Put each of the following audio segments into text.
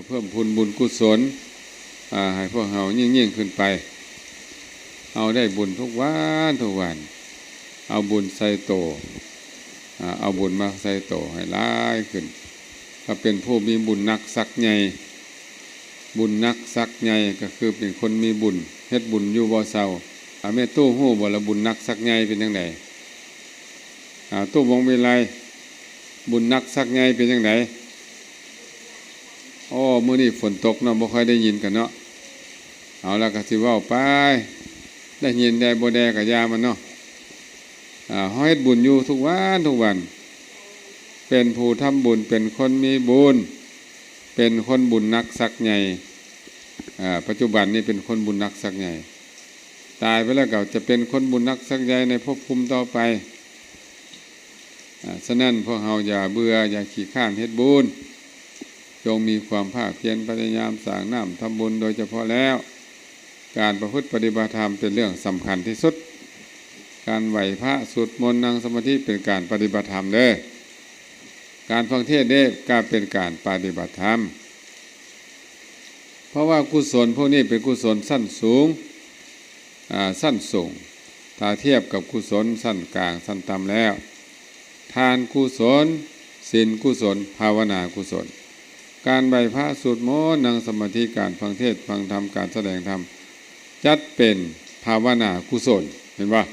ເພີ່ມພູນບຸນກຸສົນ ອາ ໃຫ້ພວກເຮົາຍິ່ງໆຂຶ້ນໄປ. ເຮົາໄດ້ບຸນທຸກວັນທຸກວັນ ເອົາບຸນໃສ່ໂຕ ອາ ເອົາບຸນມາໃສ່ໂຕໃຫ້ຫຼາຍຂຶ້ນ ກໍເປັນຜູ້ມີບຸນໜັກສັກໃຫຍ່. ບຸນໜັກສັກໃຫຍ່ ກໍຄືເປັນຄົນມີບຸນ ເຮັດບຸນຢູ່ບໍ່ເຊົາ. ອາ ແມ່ຕູ້ຮູ້ບໍ່ລະ ບຸນໜັກສັກໃຫຍ່ເປັນຈັ່ງໃດ? ອາ ຕູ້ ວົງວິໄລ ບຸນໜັກສັກໃຫຍ່ເປັນຈັ່ງໃດ? ໂອ້ ມື້ນີ້ຝົນຕົກເນາະ ບໍ່ຄ່ອຍໄດ້ຍິນກັນເນາະ. ເອົາລະ ກໍຊິເວົ້າໄປ ໄດ້ຍິນແດ່ບໍ່ແດ່ກໍຢ່າມັນເນາະ. ອາ ເຮົາເຮັດບຸນຢູ່ທຸກວັນທຸກວັນ ເປັນຜູ້ທຳບຸນ ເປັນຄົນມີບຸນ ເປັນຄົນບຸນໜັກສັກໃຫຍ່. ອາ ປັດຈຸບັນນີ້ເປັນຄົນບຸນໜັກສັກໃຫຍ່ ຕາຍໄປແລ້ວກໍຈະເປັນຄົນບຸນໜັກສັກໃຫຍ່ໃນພົບພູມຕໍ່ໄປ. ອາ ສະນັ້ນ ພວກເຮົາຢ່າເບື່ອ ຢ່າຂີ້ຄ້ານເຮັດບຸນ ຈົ່ງມີຄວາມພາກພຽນພະຍາຍາມສ້າງນ້ຳທຳບຸນ. ໂດຍສະເພາະແລ້ວ ການປະພຶດປະຕິບັດທຳເປັນເລື່ອງສຳຄັນທີ່ສຸດ. ການໄຫວ້ພະ ສວດມົນ ນັ່ງສະມາທິ ເປັນການປະຕິບັດທຳເດີ້. ການຟັງເທດເດ້ ກໍເປັນການປະຕິບັດທຳ ເພາະວ່າກຸສົນພວກນີ້ເປັນກຸສົນຊັ້ນສູງ ອາ ຊັ້ນສູງ ຖ້າທຽບກັບກຸສົນຊັ້ນກາງ ຊັ້ນຕ່ຳແລ້ວ. ທານກຸສົນ, ສິນກຸສົນ, ພາວະນາກຸສົນ. ການໄຫວ້ພະ, ສວດມົນ, ນັ່ງສະມາທິ, ການຟັງເທດຟັງທຳ, ການສະແດງທຳ ຈັດເປັນພາວະນາກຸສົນ, ເຫັນບໍ່?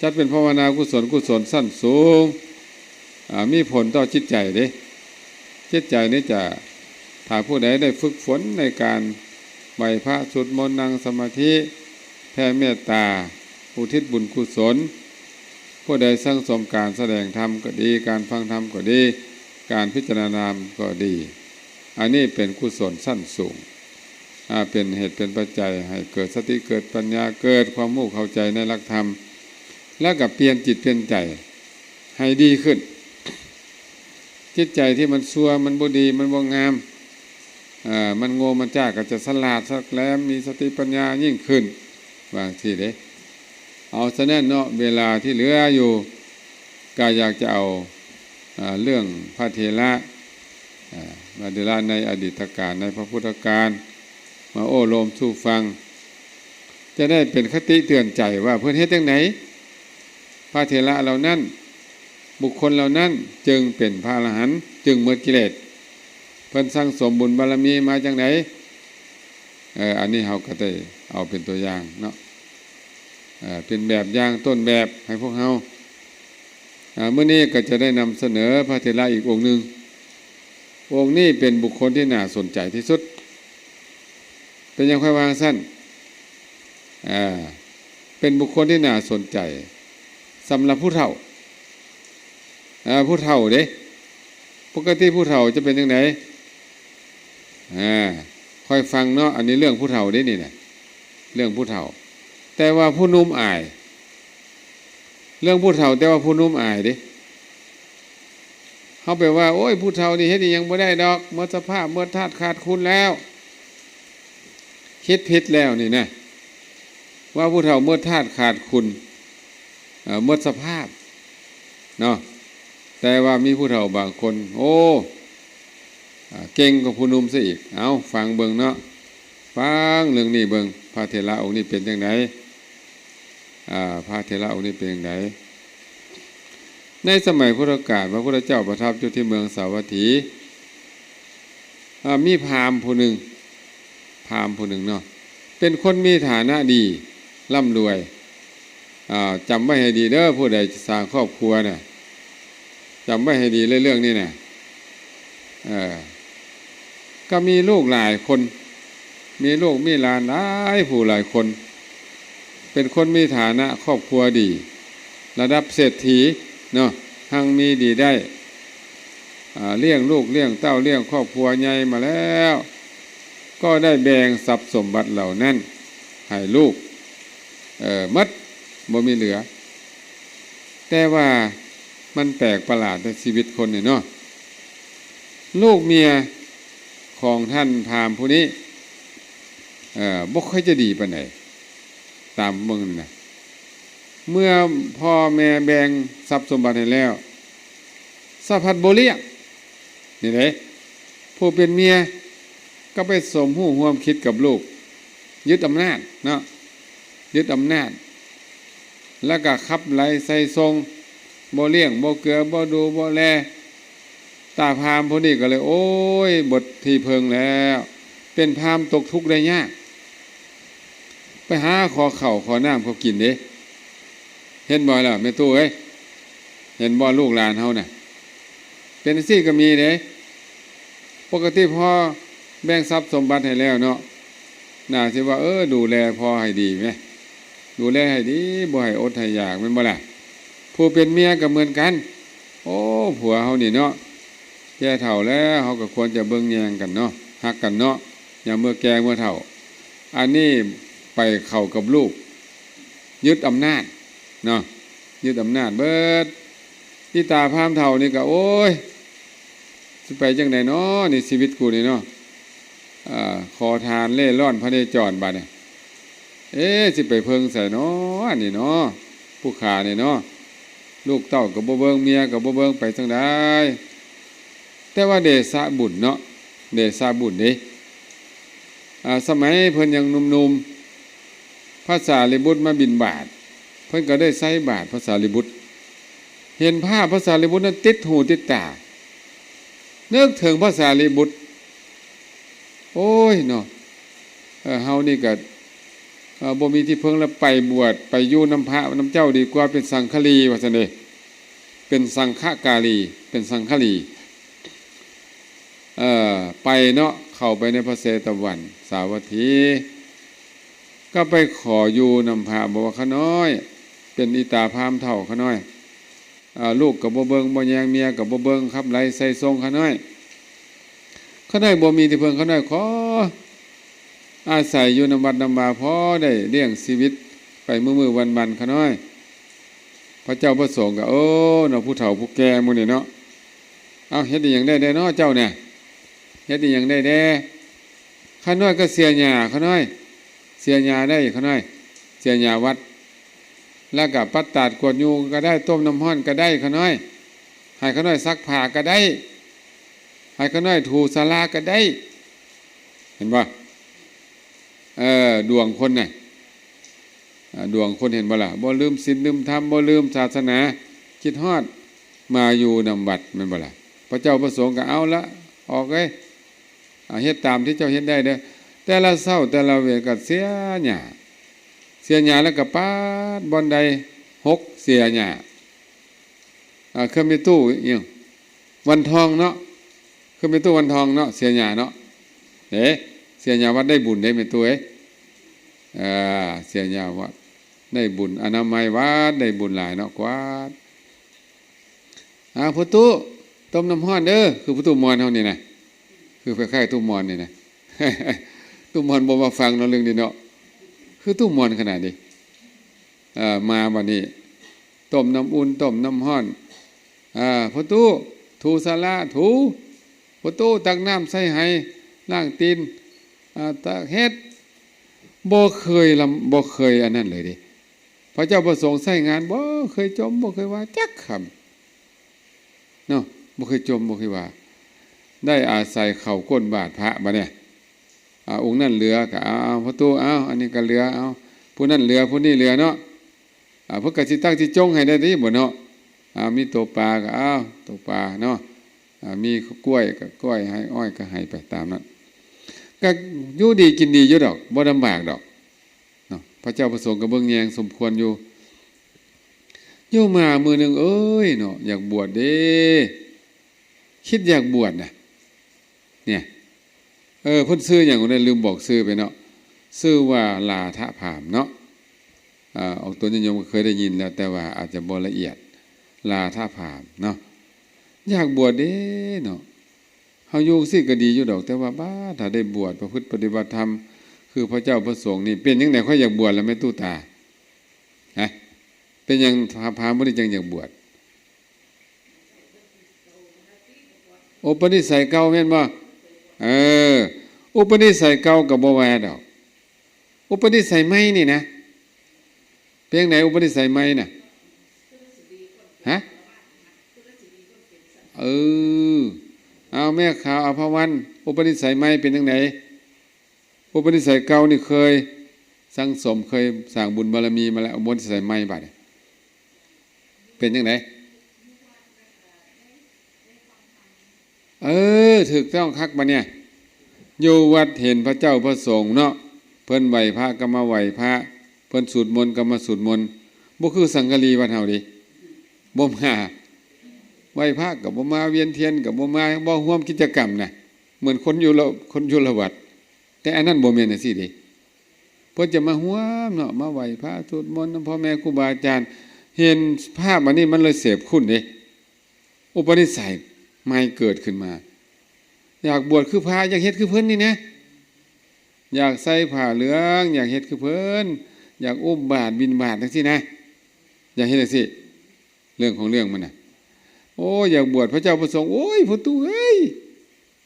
ຈັດເປັນພາວະນາກຸສົນ, ກຸສົນຊັ້ນສູງ, ອາ, ມີຜົນຕໍ່ຈິດໃຈເດ້. ຈິດໃຈນີ້ຈະ, ຖ້າຜູ້ໃດໄດ້ຝຶກຝົນໃນການໄຫວ້ພະ, ສວດມົນ, ນັ່ງສະມາທິ, ແຜ່ເມດຕາ, ອຸທິດບຸນກຸສົນ, ຜູ້ໃດສັງສົມການສະແດງທຳກໍດີ, ການຟັງທຳກໍດີ, ການພິຈາລະນາກໍດີ, ອັນນີ້ເປັນກຸສົນຊັ້ນສູງ, ອາ, ເປັນເຫດເປັນປັດໄຈໃຫ້ເກີດສະຕິ, ເກີດປັນຍາ, ເກີດຄວາມຮູ້ເຂົ້າໃຈໃນຫຼັກທຳ, ແລ້ວກໍປ່ຽນຈິດປ່ຽນໃຈໃຫ້ດີຂຶ້ນ. ຈິດໃຈທີ່ມັນຊົ່ວ, ມັນບໍ່ດີ, ມັນບໍ່ງາມ, ເອີ, ມັນໂງ່ມັນຈ້າ, ກໍຈະສະຫຼາດສະແຫຼມ, ມີສະຕິປັນຍາຍິ່ງຂຶ້ນ, ວ່າຈັ່ງຊີ້ເດ້. ເອົາ, ສະນັ້ນເນາະ, ເວລາທີ່ເຫຼືອຢູ່ ກໍຢາກຈະເອົາ, ເອີ, ເລື່ອງພະເຖລະ, ເອີ, ພະເຖລະໃນອະດີດຕະການ, ໃນພະພຸດທະການ ມາໂອ້ລົມສູ່ຟັງ, ຈະໄດ້ເປັນຄະຕິເຕືອນໃຈວ່າເພິ່ນເຮັດຈັ່ງໃດ. ພະເຖລະເຫຼົ່ານັ້ນ, ບຸກຄົນເຫຼົ່ານັ້ນ ຈຶ່ງເປັນພະອະລະຫັນ, ຈຶ່ງໝົດກິເລດ. ເພິ່ນສັ່ງສົມບຸນບາລະມີມາຈັ່ງໃດ? ເອີ, ອັນນີ້ເຮົາກໍໄດ້ເອົາເປັນຕົວຢ່າງເນາະ, ເອີ, ເປັນແບບຢ່າງຕົ້ນແບບໃຫ້ພວກເຮົາ. ເອີ, ມື້ນີ້ກໍຈະໄດ້ນຳສະເໜີພະເຖລະອີກອົງໜຶ່ງ. ອົງນີ້ເປັນບຸກຄົນທີ່ໜ້າສົນໃຈທີ່ສຸດ. ເປັນຫຍັງຂ້ອຍວ່າຊັ້ນ? ເປັນບຸກຄົນທີ່ໜ້າສົນໃຈສຳລັບຜູ້ເຖົ້າ. ເອີ, ຜູ້ເຖົ້າເດ້. ປົກກະຕິຜູ້ເຖົ້າຈະເປັນຈັ່ງໃດ? ເອີ, ຂ້ອຍຟັງເນາະ, ອັນນີ້ເລື່ອງຜູ້ເຖົ້າເດ້ນີ້ນະ, ເລື່ອງຜູ້ເຖົ້າ. ແຕ່ວ່າຜູ້ໜຸ່ມອາຍ. ເລື່ອງຜູ້ເຖົ້າ, ແຕ່ວ່າຜູ້ໜຸ່ມອາຍເດ້. ເຮົາໄປວ່າ, ໂອ້ຍ, ຜູ້ເຖົ້ານີ້ເຮັດອີ່ຫຍັງບໍ່ໄດ້ດອກ, ໝົດສະພາບ, ໝົດທາດ, ຂາດຄຸນແລ້ວ. ຄິດຜິດແລ້ວນີ້ນະ, ວ່າຜູ້ເຖົ້າໝົດທາດຂາດຄຸນ, ເອີ, ໝົດສະພາບເນາະ. ແຕ່ວ່າມີຜູ້ເຖົ້າບາງຄົນ, ໂອ້, ອາ, ເກັ່ງກວ່າຜູ້ໜຸ່ມຊະອີກ. ເອົາ, ຟັງເບິ່ງເນາະ, ຟັງເລື່ອງນີ້ເບິ່ງ, ພະເຖລະອົງນີ້ເປັນຈັ່ງໃດ? ອາ, ພະເຖລະອົງນີ້ເປັນຈັ່ງໃດ? ໃນສະໄໝພຸດທະການ, ພະພຸດທະເຈົ້າປະທັບຢູ່ທີ່ເມືອງສາວັດຖີ, ອາ, ມີພາມຜູ້ໜຶ່ງ, ພາມຜູ້ໜຶ່ງເນາະ, ເປັນຄົນມີຖານະດີ, ລ່ຳລວຍ. ອາ, ຈຳໄວ້ໃຫ້ດີເດີ, ຜູ້ໃດຈະສ້າງຄອບຄົວນະ, ຈຳໄວ້ໃຫ້ດີເລີຍເລື່ອງນີ້ນະ. ເອີ, ກໍມີລູກຫຼາຍຄົນ, ມີລູກມີຫຼານຫຼາຍຜູ້ຫຼາຍຄົນ, ເປັນຄົນມີຖານະຄອບຄົວດີ, ລະດັບເສດຖີເນາະ, ຮັ່ງມີດີໄດ້, ອາ, ລ້ຽງລູກລ້ຽງເຕົ້າ, ລ້ຽງຄອບຄົວໃຫຍ່ມາແລ້ວ, ກໍໄດ້ແບ່ງຊັບສົມບັດເຫຼົ່ານັ້ນໃຫ້ລູກ, ເອີ, ໝົດ, ບໍ່ມີເຫຼືອ. ແຕ່ວ່າມັນແປກປະຫຼາດໃນຊີວິດຄົນນີ້ເນາະ, ລູກເມຍຂອງທ່ານພາມຜູ້ນີ້, ເອີ, ບໍ່ຄ່ອຍຈະດີປານໃດ, ຕາມເບິ່ງນີ້ນະ. ເມື່ອພໍ່ແມ່ແບ່ງຊັບສົມບັດໃຫ້ແລ້ວ, ສະພັດບໍ່ລ້ຽງ. ນີ້ເດ້, ຜູ້ເປັນເມຍ ກໍໄປສົມຮູ້ຮ່ວມຄິດກັບລູກ ຍຶດອຳນາດເນາະ ຍຶດອຳນາດ ແລ້ວກໍຂັບໄລ່ໄຊສົ່ງ ບໍ່ລ້ຽງ ບໍ່ເກືອ ບໍ່ດູ ບໍ່ແລ. ຕາພາມຜູ້ນີ້ກໍເລີຍ ໂອ້ຍ ເບິດທີ່ເພິ່ງແລ້ວ ເປັນພາມຕົກທຸກໄດ້ຍາກ ໄປຫາຂໍເຂົ້າຂໍນ້ຳເຂົາກິນເດ້. ເຫັນບໍ່ລະແມ່ຕູ້ເອີຍ? ເຫັນບໍ່ລູກຫຼານເຮົານະ? ເປັນຈັ່ງຊີ້ກໍມີເດ້. ປົກກະຕິພໍ່ແບ່ງຊັບສົມບັດໃຫ້ແລ້ວເນາະ ໜ້າຊິວ່າ ເອີ ດູແລພໍ່ໃຫ້ດີແມະ ດູແລໃຫ້ດີ ບໍ່ໃຫ້ອົດໃຫ້ຢາກ ແມ່ນບໍ່ລະ? ຜູ້ເປັນເມຍກໍເໝືອນກັນ ໂອ້ ຜົວເຮົານີ້ເນາະ ແກ່ເຖົ້າແລ້ວ ເຮົາກໍຄວນຈະເບິ່ງແຍງກັນເນາະ ຮັກກັນເນາະ ຍາມເມື່ອແກ່ເມື່ອເຖົ້າ. ອັນນີ້ໄປເຂົ້າກັບລູກ ຍຶດອຳນາດເນາະ ຍຶດອຳນາດເບິດ. ອີຕາພາມເຖົ້ານີ້ກໍ ໂອ້ຍ ຊິໄປຈັ່ງໃດເນາະ ນີ້ຊີວິດກູນີ້ເນາະ ເອີ ຂໍທານເລ່ລ່ອນພະເນຈອນບາດນີ້ ເອ ຊິໄປເພິ່ງໃສເນາະ ອັນນີ້ເນາະ ຜູ້ຂ້ານີ້ເນາະ ລູກເຕົ້າກໍບໍ່ເບິ່ງ ເມຍກໍບໍ່ເບິ່ງ ໄປຈັ່ງໃດ? ແຕ່ວ່າເດຊະບຸນເນາະ ເດຊະບຸນເດ້ ອາ ສະໄໝເພິ່ນຍັງໜຸ່ມໆ ພະສາລີບຸດມາບິນບາດ ເພິ່ນກໍໄດ້ໃສ່ບາດພະສາລີບຸດ ເຫັນພາບພະສາລີບຸດນັ້ນຕິດຫູຕິດຕາ ນຶກເຖິງພະສາລີບຸດ ໂອ້ຍເນາະ ເອີ ເຮົານີ້ກໍ ເອີ ບໍ່ມີທີ່ເພິ່ງ ແລ້ວໄປບວດ ໄປຢູ່ນຳພະນຳເຈົ້າດີກວ່າ ເປັນສັງຄະລີ ວ່າຊັ້ນເດ ເປັນສັງຄະກາລີ ເປັນສັງຄະລີ ເອີ ໄປເນາະ ເຂົ້າໄປໃນພະເຊຕະວັນສາວັດຖີ ກໍໄປຂໍຢູ່ນຳພະ ບອກວ່າ ຂ້ານ້ອຍ ເປັນອີຕາພາມເຖົ້າ ຂ້ານ້ອຍ ອາ ລູກກໍບໍ່ເບິ່ງບໍ່ແຍງ ເມຍກໍບໍ່ເບິ່ງ ຂັບໄລ່ໄຊສົ່ງ ຂ້ານ້ອຍ ຂ້ານ້ອຍບໍ່ມີທີ່ເພິ່ງ ຂ້ານ້ອຍຂໍອາໄສຢູ່ນຳວັດນຳວາ ພໍໄດ້ລ້ຽງຊີວິດໄປມື້ໆວັນໆ ຂ້ານ້ອຍ. ພະເຈົ້າພະສົງກໍ ເອີ ເນາະ ຜູ້ເຖົ້າຜູ້ແກ່ໝູ່ນີ້ເນາະ ເອົາ ເຮັດອີ່ຫຍັງໄດ້ແດ່ເນາະເຈົ້ານະ? ເຮັດອີ່ຫຍັງໄດ້ແດ່? ຂ້ານ້ອຍກໍເສຍຫຍ້າ ຂ້ານ້ອຍ ເສຍຫຍ້າໄດ້ ຂ້ານ້ອຍ ເສຍຫຍ້າວັດ ແລ້ວກໍປັດຕາດກວດຍຸງກໍໄດ້ ຕົ້ມນ້ຳຮ້ອນກໍໄດ້ ຂ້ານ້ອຍ ໃຫ້ຂ້ານ້ອຍຊັກຜ້າກໍໄດ້ ໃຫ້ຂ້ານ້ອຍຖູສາລາກໍໄດ້ ເຫັນບໍ່? ເອີ ດວງຄົນນະ ອາ ດວງຄົນ ເຫັນບໍ່ລະ? ບໍ່ລືມສິນລືມທຳ ບໍ່ລືມສາສະໜາ ຄິດຮອດມາຢູ່ນຳວັດ ແມ່ນບໍ່ລະ? ພະເຈົ້າພະສົງກໍເອົາລະ ອອກເອີຍ ອາ ເຮັດຕາມທີ່ເຈົ້າເຮັດໄດ້ເດີ. ແຕ່ລະເຊົ້າແຕ່ລະເວນກໍເສຍຫຍ້າ ເສຍຫຍ້າແລ້ວກໍປາດບ່ອນໃດຫົກ ເສຍຫຍ້າ ອາ ຄືແມ່ຕູ້ອີ່ຫຍັງ ວັນທອງເນາະ ຄືແມ່ຕູ້ວັນທອງເນາະ ເສຍຫຍ້າເນາະ ເດ້ ເສຍຫຍ້າວັດໄດ້ບຸນເດ້ແມ່ຕູ້ເອີຍ ເອີ ເສຍຫຍ້າວັດໄດ້ບຸນ ອະນາໄມວັດໄດ້ບຸນຫຼາຍເນາະ ກວາດ ອ້າວ ພໍ່ຕູ້ ຕົ້ມນ້ຳຮ້ອນເດີ ຄືພໍ່ຕູ້ມ່ວນເຮົານີ້ນະ ຄືຄ້າຍໆຕູ້ມ່ວນນີ້ນະ ຕູ້ມ່ວນບໍ່ມາຟັງເນາະ ເລື່ອງນີ້ເນາະ ຄືຕູ້ມ່ວນຂະໜາດນີ້ ເອີ ມາບັດນີ້ ຕົ້ມນ້ຳອຸ່ນ ຕົ້ມນ້ຳຮ້ອນ ເອີ ພໍ່ຕູ້ ຖູສາລາ ຖູ ພໍ່ຕູ້ ຕັກນ້ຳໃສ່ໄຫ ລ້າງຕີນ ເອີ ຕັກເຮັດ ບໍ່ເຄີຍລຳ ບໍ່ເຄີຍອັນນັ້ນເລີຍເດ້ ພະເຈົ້າພະສົງໃຊ້ງານ ບໍ່ເຄີຍຈົ່ມ ບໍ່ເຄີຍວ່າຈັກຄຳເນາະ ບໍ່ເຄີຍຈົ່ມ ບໍ່ເຄີຍວ່າ ໄດ້ອາໄສເຂົ້າກົ້ນບາດພະ ບັດນີ້ ອາ ອົງນັ້ນເຫຼືອກໍເອົາ ເອົາ ພໍ່ຕູ້ ເອົາ ອັນນີ້ກໍເຫຼືອ ເອົາ ຜູ້ນັ້ນເຫຼືອ ຜູ້ນີ້ເຫຼືອເນາະ ອາ ເພິ່ນກໍຊິຕັກຊິຈົ່ງໃຫ້ໄດ້ຕິບໍ່ເນາະ ອາ ມີໂຕປາກໍເອົາໂຕປາເນາະ ອາ ມີກ້ວຍກໍກ້ວຍ ໃຫ້ອ້ອຍກໍໃຫ້ໄປຕາມນັ້ນ ກໍຢູ່ດີກິນດີຢູ່ດອກ ບໍ່ລຳບາກດອກເນາະ ພະເຈົ້າພະສົງກໍເບິ່ງແຍງສົມຄວນຢູ່. ຢູ່ມາມື້ໜຶ່ງ ເອີຍເນາະ ຢາກບວດເດ້ ຄິດຢາກບວດນະ ເນຍ ເອີ ເພິ່ນຊື່ຫຍັງ ລືມບອກຊື່ໄປເນາະ ຊື່ວ່າລາທະພາມເນາະ ອາ ອອກຕົນຍາດໂຍມກໍເຄີຍໄດ້ຍິນແລ້ວ ແຕ່ວ່າອາດຈະບໍ່ລະອຽດ ລາທະພາມເນາະ ຢາກບວດເດ້ເນາະ ເຮົາຢູ່ຈັ່ງຊີ້ກໍດີຢູ່ດອກ ແຕ່ວ່າບາດຖ້າໄດ້ບວດປະພຶດປະຕິບັດທຳ ຄືພະເຈົ້າພະສົງນີ້ ເປັນຈັ່ງໃດ ຂ້ອຍຢາກບວດລະແມ່ຕູ້ຕາ ຮະ ເປັນຫຍັງພາມບໍ່ໄດ້ຈັ່ງຢາກບວດ? ອຸປະນິໄສເກົ່າແມ່ນບໍ່? ເອີ ອຸປະນິໄສເກົ່າກໍບໍ່ວ່າດອກ ອຸປະນິໄສໃໝ່ນີ້ນະ ເປັນຈັ່ງໃດອຸປະນິໄສໃໝ່ນະ? ຮະ? ເອີ ເອົາແມ່ຂາວອາພະວັນ ອຸປະນິໄສໃໝ່ເປັນຈັ່ງໃດ? ອຸປະນິໄສເກົ່ານີ້ເຄີຍສັງສົມ ເຄີຍສ້າງບຸນບາລະມີມາແລ້ວ ອຸປະນິໄສໃໝ່ບາດນີ້ເປັນຈັ່ງໃດ? ເອີ ຖືກຕ້ອງຄັກບາດນີ້. ຢູ່ວັດເຫັນພະເຈົ້າພະສົງເນາະ ເພິ່ນໄຫວ້ພະກໍມາໄຫວ້ພະ ເພິ່ນສູດມົນກໍມາສູດມົນ ບໍ່ຄືສັງກະລີວັດເຮົາເດ້ ບໍ່ມາ ໄຫວ້ພະກໍບໍ່ມາ ວຽນທຽນກໍບໍ່ມາ ບໍ່ຮ່ວມກິດຈະກຳນະ ເໝືອນຄົນຢູ່ລະ ຄົນຢູ່ລະວັດ. ແຕ່ອັນນັ້ນບໍ່ແມ່ນຈັ່ງຊີ້ເດ້ ເພິ່ນຈະມາຮ່ວມເນາະ ມາໄຫວ້ພະ ສູດມົນນຳພໍ່ແມ່ຄູບາອາຈານ. ເຫັນພາບອັນນີ້ມັນເລີຍເສບຄຸນເດ້ ອຸປະນິໄສໃໝ່ເກີດຂຶ້ນມາ ຢາກບວດຄືພະ ຢາກເຮັດຄືເພິ່ນນີ້ນະ ຢາກໃສ່ຜ້າເຫຼືອງ ຢາກເຮັດຄືເພິ່ນ ຢາກອຸບາດບິນບາດຈັ່ງຊີ້ນະ ຢາກເຮັດຈັ່ງຊີ້. ເລື່ອງຂອງເລື່ອງມັນນະ ໂອ້ ຢາກບວດພະເຈົ້າພະສົງ ໂອ້ຍ ພໍ່ຕູ້ເອີຍ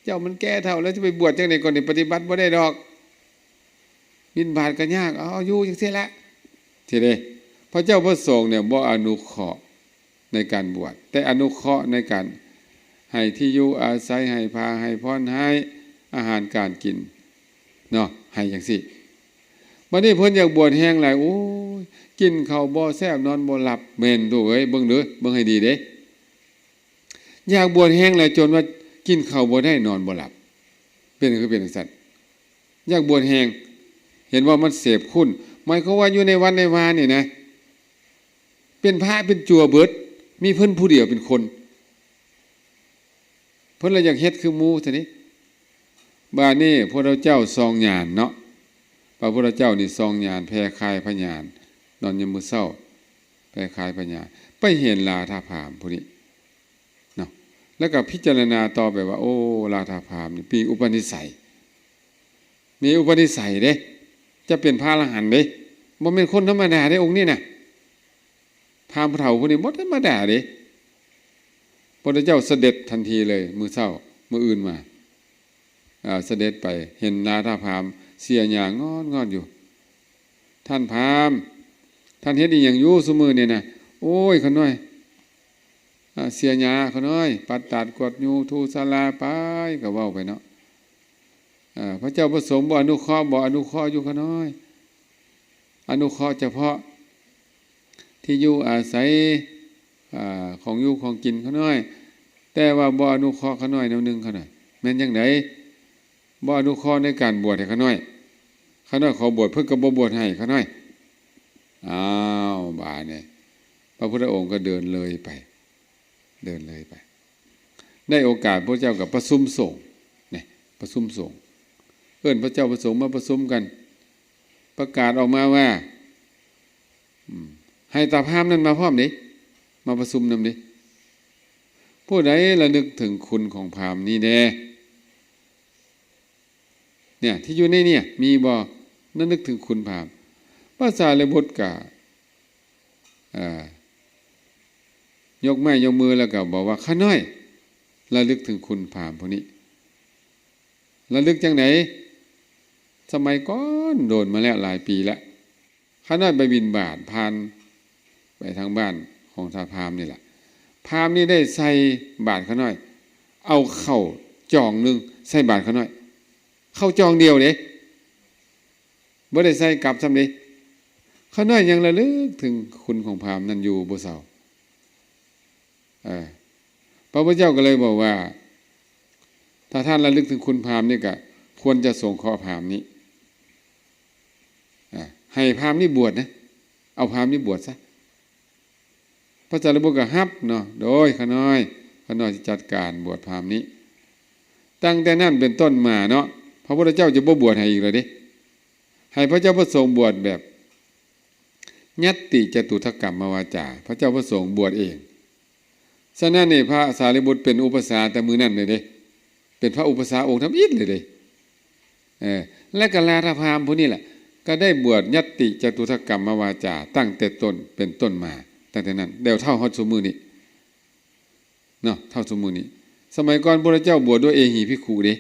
ເຈົ້າມັນແກ່ເຖົ້າແລ້ວ ຈະໄປບວດຈັ່ງໃດກ່ອນນີ້ ປະຕິບັດບໍ່ໄດ້ດອກ ບິນບາດກໍຍາກ ເອົາ ເອົາຢູ່ຈັ່ງຊີ້ແຫຼະ ຊີ້ເດ້. ພະເຈົ້າພະສົງນີ້ບໍ່ອະນຸເຄາະໃນການບວດ ແຕ່ອະນຸເຄາະໃນການໃຫ້ທີ່ຢູ່ອາໄສ ໃຫ້ຜ້າໃຫ້ຜ່ອນ ໃຫ້ອາຫານການກິນເນາະ ໃຫ້ຈັ່ງຊີ້. ບັດນີ້ເພິ່ນຢາກບວດແຮງຫຼາຍ ໂອ້ຍ ກິນເຂົ້າບໍ່ແຊບ ນອນບໍ່ຫຼັບ ແມ່ນ ລູກເອີຍ ເບິ່ງເດີ ເບິ່ງໃຫ້ດີເດ້. ຢາກບວດແຮງຫຼາຍຈົນວ່າກິນເຂົ້າບໍ່ໄດ້ ນອນບໍ່ຫຼັບ ເປັນ ຄືເປັນຈັ່ງຊັ້ນ ຢາກບວດແຮງ ເຫັນວ່າມັນເສບຄຸນ ໝາຍຄວາມວ່າຢູ່ໃນວັດໃນວານີ້ນະ ເປັນພະເປັນຈົວເບິດ ມີເພິ່ນຜູ້ດຽວເປັນຄົນ ເພິ່ນລະຢາກເຮັດຄືໝູ່ຊະນີ້. ບາດນີ້ພະພຸດທະເຈົ້າສ່ອງຍານເນາະ ພະພຸດທະເຈົ້ານີ້ສ່ອງຍານ ແຜ່ຄາຍພະຍານ ນອນຍາມມື້ເຊົ້າ ແຜ່ຄາຍພະຍານ ໄປເຫັນລາທາພາມຜູ້ນີ້ເນາະ ແລ້ວກໍພິຈາລະນາຕໍ່ໄປວ່າ ໂອ້ ລາທາພາມນີ້ມີອຸປະນິໄສ ມີອຸປະນິໄສເດ້ ຈະເປັນພະອະລະຫັນເດ້ ບໍ່ແມ່ນຄົນທຳມະດາເດ້ ອົງນີ້ນະ ພາມຜູ້ເຖົ້າຜູ້ນີ້ບໍ່ທຳມະດາເດ້. ພະພຸດທະເຈົ້າສະເດັດທັນທີເລີຍ ມື້ເຊົ້າ ມື້ອື່ນມາ ອາ ສະເດັດໄປ ເຫັນລາທາພາມເຊຍຫຍ້າງອນໆຢູ່ ທ່ານພາມ ທ່ານເຮັດອີ່ຫຍັງຢູ່ຊຸມື້ນີ້ນະ? ໂອ້ຍ ຂ້ານ້ອຍ ອາ ເຊຍຫຍ້າຂ້ານ້ອຍ ປັດຕາດກວາດຫຍ້າ ຖູສາລາໄປ ກໍເວົ້າໄປເນາະ. ອາ ພະເຈົ້າພະສົງບໍ່ອະນຸເຄາະ ບໍ່ອະນຸເຄາະຢູ່ຂ້ານ້ອຍ ອະນຸເຄາະສະເພາະທີ່ຢູ່ອາໄສ ອາ ຂອງຢູ່ຂອງກິນຂ້ານ້ອຍ ແຕ່ວ່າບໍ່ອະນຸເຄາະຂ້ານ້ອຍແນວໜຶ່ງ ຂ້ານ້ອຍ ແມ່ນຈັ່ງໃດ? ບໍ່ອະນຸເຄາະໃນການບວດໃຫ້ຂ້ານ້ອຍ ຂ້ານ້ອຍຂໍບວດ ເພິ່ນກໍບໍ່ບວດໃຫ້ຂ້ານ້ອຍ. ອ້າວ ບາດນີ້ພະພຸດທະອົງກໍເດີນເລີຍໄປ ເດີນເລີຍໄປ ໄດ້ໂອກາດ ພະເຈົ້າກໍປະຊຸມສົງ ນີ້ ປະຊຸມສົງ ເອີ້ນພະເຈົ້າພະສົງມາປະຊຸມກັນ ປະກາດອອກມາວ່າ ອືມ ໃຫ້ຕາພາມນັ້ນມາພ້ອມເດ້ ມາປະຊຸມນຳເດ້ ຜູ້ໃດລະນຶກເຖິງຄຸນຂອງພາມນີ້ແດ່ ເນຍ ທີ່ຢູ່ໃນເນຍ ມີບໍ່ ລະນຶກເຖິງຄຸນພາມ? ພະສາລີບຸດກະ ເອີ ຍົກໄມ້ຍົກມື ແລ້ວກໍບອກວ່າ ຂ້ານ້ອຍລະລຶກເຖິງຄຸນພາມຜູ້ນີ້. ລະລຶກຈັ່ງໃດ? ສະໄໝກ່ອນ ໂດນມາແລ້ວ ຫຼາຍປີແລ້ວ ຂ້ານ້ອຍໄປບິນບາດຜ່ານໄປທາງບ້ານຂອງທ່ານພາມນີ້ແຫຼະ ພາມນີ້ໄດ້ໃສ່ບາດຂ້ານ້ອຍ ເອົາເຂົ້າຈອງໜຶ່ງໃສ່ບາດຂ້ານ້ອຍ ເຂົ້າຈອງດຽວເດ້ ບໍ່ໄດ້ໃສ່ກັບຊ້ຳເດ້. ຂ້ານ້ອຍຍັງລະລຶກເຖິງຄຸນຂອງພາມນັ້ນຢູ່ບໍ່ເຊົາ. ເອີ ພະພຸດທະເຈົ້າກໍເລີຍບອກວ່າ ຖ້າທ່ານລະລຶກເຖິງຄຸນພາມນີ້ ກໍຄວນຈະສົງເຄາະພາມນີ້ ອາ ໃຫ້ພາມນີ້ບວດນະ ເອົາພາມນີ້ບວດຊະ. ພະສາລີບຸດກໍຮັບເນາະ ໂດຍ ຂ້ານ້ອຍ ຂ້ານ້ອຍຈະຈັດການບວດພາມນີ້. ຕັ້ງແຕ່ນັ້ນເປັນຕົ້ນມາເນາະ ພະພຸດທະເຈົ້າຈະບໍ່ບວດໃຫ້ອີກແລ້ວເດ້ ໃຫ້ພະເຈົ້າພະສົງບວດແບບ ຍັດຕິຈະຕຸດຖະກຳມະວາຈາ ພະເຈົ້າພະສົງບວດເອງ. ສະນັ້ນນີ້ ພະສາລີບຸດເປັນອຸປັດສາແຕ່ມື້ນັ້ນເລີຍເດ້ ເປັນພະອຸປັດສາອົງທຳອິດເລີຍເດ້. ເອີ ແລະກໍລາທະພາມຜູ້ນີ້ແຫຼະ ກໍໄດ້ບວດຍັດຕິຈະຕຸດຖະກຳມະວາຈາຕັ້ງແຕ່ຕົ້ນເປັນຕົ້ນມາ ຕັ້ງແຕ່ນັ້ນແລ້ວເທົ່າຮອດຊຸມື້ນີ້ເນາະ ເທົ່າຊຸມື້ນີ້. ສະໄໝກ່ອນພະພຸດທະເຈົ້າບວດດ້ວຍເອຫິພິກຂຸເດ້.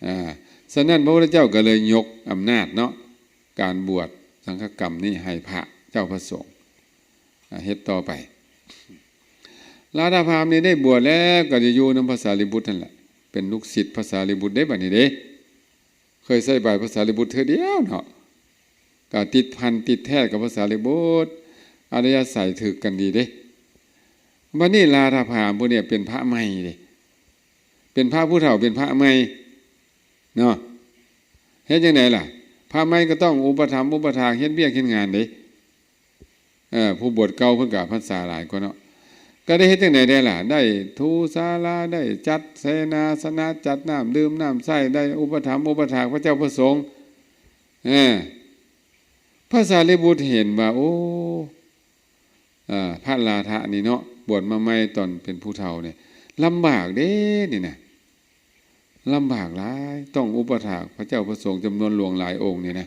ອາ ສະນັ້ນພະພຸດທະເຈົ້າກໍເລີຍຍົກອຳນາດເນາະ ການບວດສັງຄະກຳນີ້ໃຫ້ພະເຈົ້າພະສົງ ອາ ເຮັດຕໍ່ໄປ. ລາທະພາມນີ້ໄດ້ບວດແລ້ວ ກໍຈະຢູ່ນຳພະສາລີບຸດຫັ້ນແຫຼະ ເປັນລູກສິດພະສາລີບຸດເດ້ບັດນີ້ເດ້. ເຄີຍໃສ່ບາດພະສາລີບຸດເທື່ອດຽວເນາະ ກໍຕິດພັນຕິດແທ້ກັບພະສາລີບຸດ ອັດທະຍາໄສຖືກກັນດີເດ້. ບັດນີ້ລາທະພາມຜູ້ນີ້ເປັນພະໃໝ່ເດ້ ເປັນພະຜູ້ເຖົ້າ ເປັນພະໃໝ່ເນາະ. ເຮັດຈັ່ງໃດລະ? ພະໃໝ່ກໍຕ້ອງອຸປະຖຳອຸປະຖາກ ເຮັດວຽກເຮັດງານເດ້. ເອີ ຜູ້ບວດເກົ່າເພິ່ນກໍພັນສາຫຼາຍກວ່າເນາະ ກໍໄດ້ເຮັດຈັ່ງໃດແດ່ລະ? ໄດ້ຖູສາລາ ໄດ້ຈັດເສນາສະນະ ຈັດນ້ຳດື່ມນ້ຳໃຊ້ ໄດ້ອຸປະຖຳອຸປະຖາກພະເຈົ້າພະສົງ. ເອີ ພະສາລີບຸດເຫັນວ່າ ໂອ້ ເອີ ພະລາທະນີ້ເນາະ ບວດມາໃໝ່ຕອນເປັນຜູ້ເຖົ້ານີ້ ລຳບາກເດ້ນີ້ນະ ລຳບາກຫຼາຍ ຕ້ອງອຸປະຖາກພະເຈົ້າພະສົງຈຳນວນຫຼວງຫຼາຍອົງນີ້ນະ.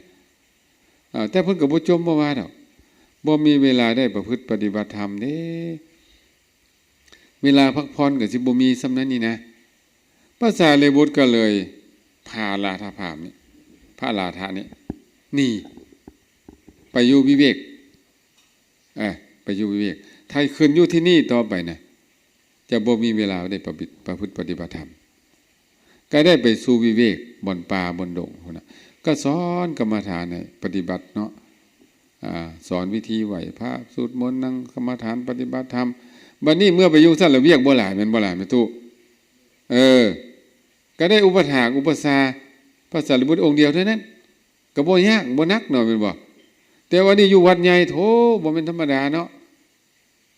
ເອີ ແຕ່ເພິ່ນກໍບໍ່ຈົ່ມບໍ່ວ່າດອກ ບໍ່ມີເວລາໄດ້ປະພຶດປະຕິບັດທຳເດ້ ເວລາພັກຜ່ອນກໍຊິບໍ່ມີສ່ຳນັ້ນນີ້ນະ. ພະສາລີບຸດກໍເລີຍພາລາທະພາມນີ້ ພະລາທະນີ້ໜີໄປຢູ່ວິເວກ ເອີ ໄປຢູ່ວິເວກ ຖ້າຄືນຢູ່ທີ່ນີ້ຕໍ່ໄປນະ ຈະບໍ່ມີເວລາໄດ້ປະພຶດ ປະພຶດປະຕິບັດທຳ ກໍໄດ້ໄປສູ່ວິເວກ ບ່ອນປ່າບ່ອນດົງພຸ້ນນະ ກໍສອນກຳມະຖານໃຫ້ປະຕິບັດເນາະ ອາ ສອນວິທີໄຫວ້ພະ ສູດມົນ ນັ່ງກຳມະຖານ ປະຕິບັດທຳ. ບັດນີ້ເມື່ອໄປຢູ່ຊັ້ນລະ ວຽກບໍ່ຫຼາຍແມ່ນບໍ່ລະແມ່ຕູ້? ເອີ ກໍໄດ້ອຸປະຖາກອຸປະຊາພະສາລີບຸດອົງດຽວເທົ່ານັ້ນ ກໍບໍ່ຍາກບໍ່ໜັກເນາະ ແມ່ນບໍ່? ແຕ່ວ່ານີ້ຢູ່ວັດໃຫຍ່ ໂທ້ ບໍ່ແມ່ນທຳມະດາເນາະ.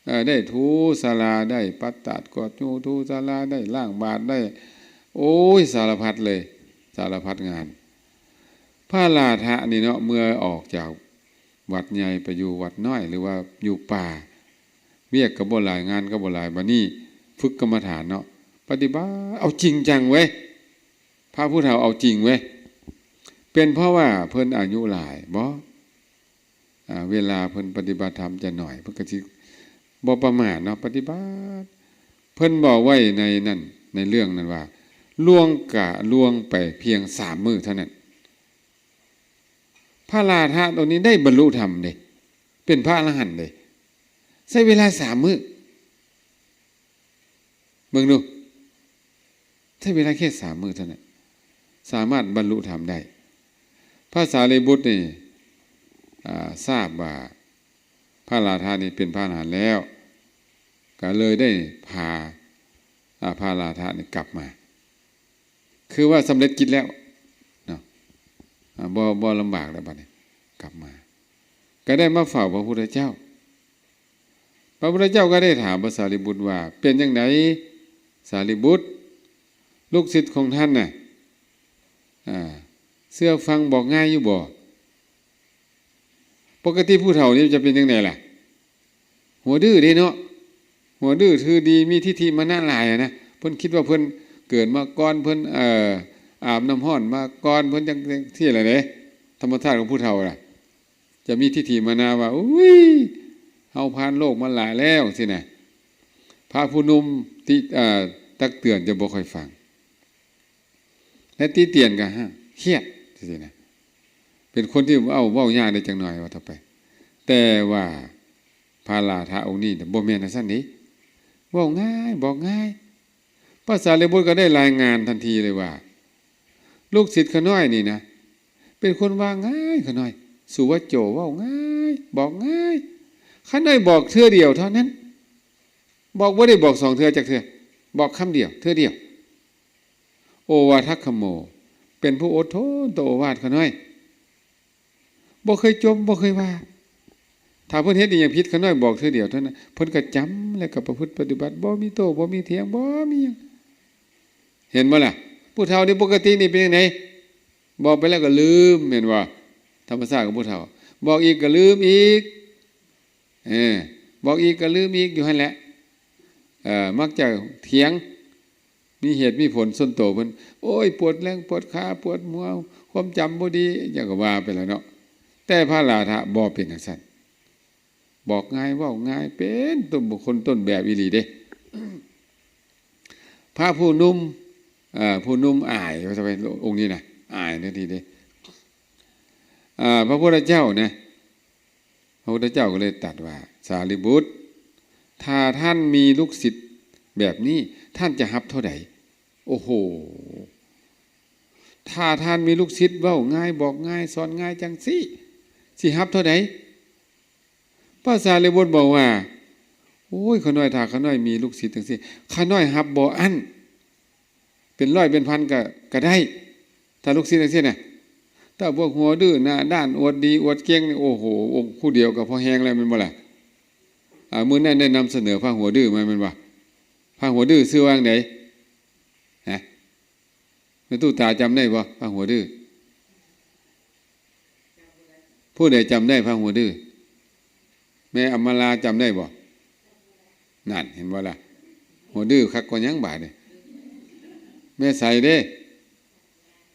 ເອີ ໄດ້ຖູສາລາ ໄດ້ປັດຕາດກວາດຫູຖູສາລາ ໄດ້ລ້າງບາດ ໄດ້ ໂອ້ຍ ສາລະພັດເລີຍ ສາລະພັດງານ. ພະລາທະນີ້ເນາະ ເມື່ອອອກຈາກວັດໃຫຍ່ໄປຢູ່ວັດນ້ອຍ ຫຼືວ່າຢູ່ປ່າ ວຽກກໍບໍ່ຫຼາຍ ງານກໍບໍ່ຫຼາຍ ບັດນີ້ຝຶກກຳມະຖານເນາະ ປະຕິບັດເອົາຈິງຈັງເວີຍ ພະຜູ້ເຖົ້າເອົາຈິງເວີຍ. ເປັນເພາະວ່າເພິ່ນອາຍຸຫຼາຍບໍ? ອາ ເວລາເພິ່ນປະຕິບັດທຳຈະໜ້ອຍ ເພິ່ນກໍຊິບໍ່ປະໝາດເນາະ ປະຕິບັດ. ເພິ່ນເວົ້າໄວ້ໃນນັ້ນ ໃນເລື່ອງນັ້ນວ່າ ລ່ວງກະລ່ວງໄປພຽງສາມມື້ເທົ່ານັ້ນ ພະລາທະຕົວນີ້ໄດ້ບັນລຸທຳເດ້ ເປັນພະອະລະຫັນເດ້ ໃຊ້ເວລາສາມມື້. ເບິ່ງດູ ໃຊ້ເວລາແຄ່ສາມມື້ເທົ່ານັ້ນ ສາມາດບັນລຸທຳໄດ້. ພະສາລີບຸດນີ້ ອາ ຊາບວ່າພະລາທະນີ້ເປັນພະອະລະຫັນແລ້ວ ກໍເລີຍໄດ້ພາ ອາ ພະລາທະນີ້ກັບມາ ຄືວ່າສຳເລັດກິດແລ້ວເນາະ ອາ ບໍ່ ບໍ່ລຳບາກແລ້ວບັດນີ້ ກັບມາ ກໍໄດ້ມາເຝົ້າພະພຸດທະເຈົ້າ. ພະພຸດທະເຈົ້າກໍໄດ້ຖາມພະສາລີບຸດວ່າ ເປັນຈັ່ງໃດສາລີບຸດ ລູກສິດຂອງທ່ານນະ ອາ ເຊື່ອຟັງ ບອກງ່າຍຢູ່ບໍ່? ປົກກະຕິຜູ້ເຖົ້ານີ້ຈະເປັນຈັ່ງໃດລະ? ຫົວດື້ເດ້ເນາະ ຫົວດື້ ຖືດີ ມີທິດຖິມານະຫຼາຍຫັ້ນນະ ເພິ່ນຄິດວ່າເພິ່ນເກີດມາກ່ອນ ເພິ່ນ ເອີ ອາບນ້ຳຮ້ອນມາກ່ອນ ເພິ່ນຈັ່ງ ຈັ່ງຊີ້ລະເດ້. ທຳມະຊາດຂອງຜູ້ເຖົ້າລະ ຈະມີທິດຖິມານະວ່າ ອຸ້ຍ ເຮົາຜ່ານໂລກມາຫຼາຍແລ້ວ ຊີ້ນະ. ພະຜູ້ໜຸ່ມຕິ ເອີ ຕັກເຕືອນຈະບໍ່ຄ່ອຍຟັງ ແລະ ຕິຕຽນກໍຄຽດ ຈັ່ງຊີ້ນະ ເປັນຄົນທີ່ເວົ້າ ເວົ້າຍາກໄດ້ຈັກໜ້ອຍ ວ່າຕໍ່ໄປ. ແຕ່ວ່າພະລາທະອົງນີ້ບໍ່ແມ່ນຈັ່ງຊັ້ນເດ້ ເວົ້າງ່າຍ ບອກງ່າຍ. ພະສາລີບຸດກໍໄດ້ລາຍງານທັນທີເລີຍວ່າ ລູກສິດຂ້ານ້ອຍນີ້ນະ ເປັນຄົນວ່າງ່າຍ ຂ້ານ້ອຍ ສຸວະໂຈ ເວົ້າງ່າຍ ບອກງ່າຍ. ຂ້ານ້ອຍບອກເທື່ອດຽວເທົ່ານັ້ນ ບອກ ບໍ່ໄດ້ບອກສອງເທື່ອຈັກເທື່ອ ບອກຄຳດຽວ ເທື່ອດຽວ. ໂອວາທັກຂະໂມ ເປັນຜູ້ອົດທົນຕໍ່ໂອວາດຂ້ານ້ອຍ ບໍ່ເຄີຍຈົ່ມ ບໍ່ເຄີຍວ່າ. ຖ້າເພິ່ນເຮັດອີ່ຫຍັງຜິດ ຂ້ານ້ອຍບອກເທື່ອດຽວເທົ່ານັ້ນ ເພິ່ນກໍຈຳ ແລ້ວກໍປະພຶດປະຕິບັດ ບໍ່ມີໂຕ້ ບໍ່ມີຖຽງ ບໍ່ມີຫຍັງ. ເຫັນບໍ່ລະ? ຜູ້ເຖົ້ານີ້ປົກກະຕິນີ້ເປັນຈັ່ງໃດ? ບອກໄປແລ້ວກໍລືມ ແມ່ນບໍ່? ທຳມະຊາດຂອງຜູ້ເຖົ້າ ບອກອີກກໍລືມອີກ. ເອີ ບອກອີກກໍລືມອີກຢູ່ຫັ້ນແຫຼະ. ເອີ ມັກຈະຖຽງ ມີເຫດມີຜົນສ່ວນໂຕເພິ່ນ ໂອ້ຍ ປວດແລ້ງປວດຂາ ປວດຫົວ ຄວາມຈຳບໍ່ດີ ຫຍັງກໍວ່າໄປແລ້ວເນາະ. ແຕ່ພະລາທະບໍ່ເປັນຈັ່ງຊັ້ນ ບອກງ່າຍເວົ້າງ່າຍ ເປັນຕົ້ນບຸກຄົນຕົ້ນແບບອີ່ຫຼີເດ້. ພະຜູ້ໜຸ່ມ ເອີ ຜູ້ໜຸ່ມອາຍ ວ່າຊະໄປ ອົງນີ້ນະ ອາຍໃນທີ່ເດ້. ເອີ ພະພຸດທະເຈົ້ານະ ພະພຸດທະເຈົ້າກໍເລີຍຕັດວ່າ ສາລີບຸດ ຖ້າທ່ານມີລູກສິດແບບນີ້ ທ່ານຈະຮັບເທົ່າໃດ? ໂອ້ໂຫ! ຖ້າທ່ານມີລູກສິດເວົ້າງ່າຍ ບອກງ່າຍ ສອນງ່າຍຈັ່ງຊີ້ ຊິຮັບເທົ່າໃດ? ພະສາລີບຸດບອກວ່າ ໂອ້ຍ ຂ້ານ້ອຍ ຖ້າຂ້ານ້ອຍມີລູກສິດຈັ່ງຊີ້ ຂ້ານ້ອຍຮັບບໍ່ອັ້ນ ເປັນຮ້ອຍເປັນພັນກໍ ກໍໄດ້ ຖ້າລູກສິດຈັ່ງຊີ້ນະ. ແຕ່ພວກຫົວດື້ ໜ້າດ້ານ ອວດດີ ອວດເກັ່ງນີ້ ໂອ້ໂຫ ອົງຜູ້ດຽວກໍພໍແຮງແລ້ວ ແມ່ນບໍ່ລະ? ອ່າ ມື້ນັ້ນໄດ້ນຳສະເໜີພະຫົວດື້ມາ ແມ່ນບໍ່? ພະຫົວດື້ຊື່ວ່າຈັ່ງໃດ? ຮະ? ແມ່ຕູ້ຕາຈຳໄດ້ບໍ່ ພະຫົວດື້? ຜູ້ໃດຈຳໄດ້ພະຫົວດື້? ແມ່ອຳມາລາຈຳໄດ້ບໍ່? ນັ້ນ ເຫັນບໍ່ລະ? ຫົວດື້ຄັກກວ່າຫຍັງບາດນີ້. ແມ່ໄສເດ້?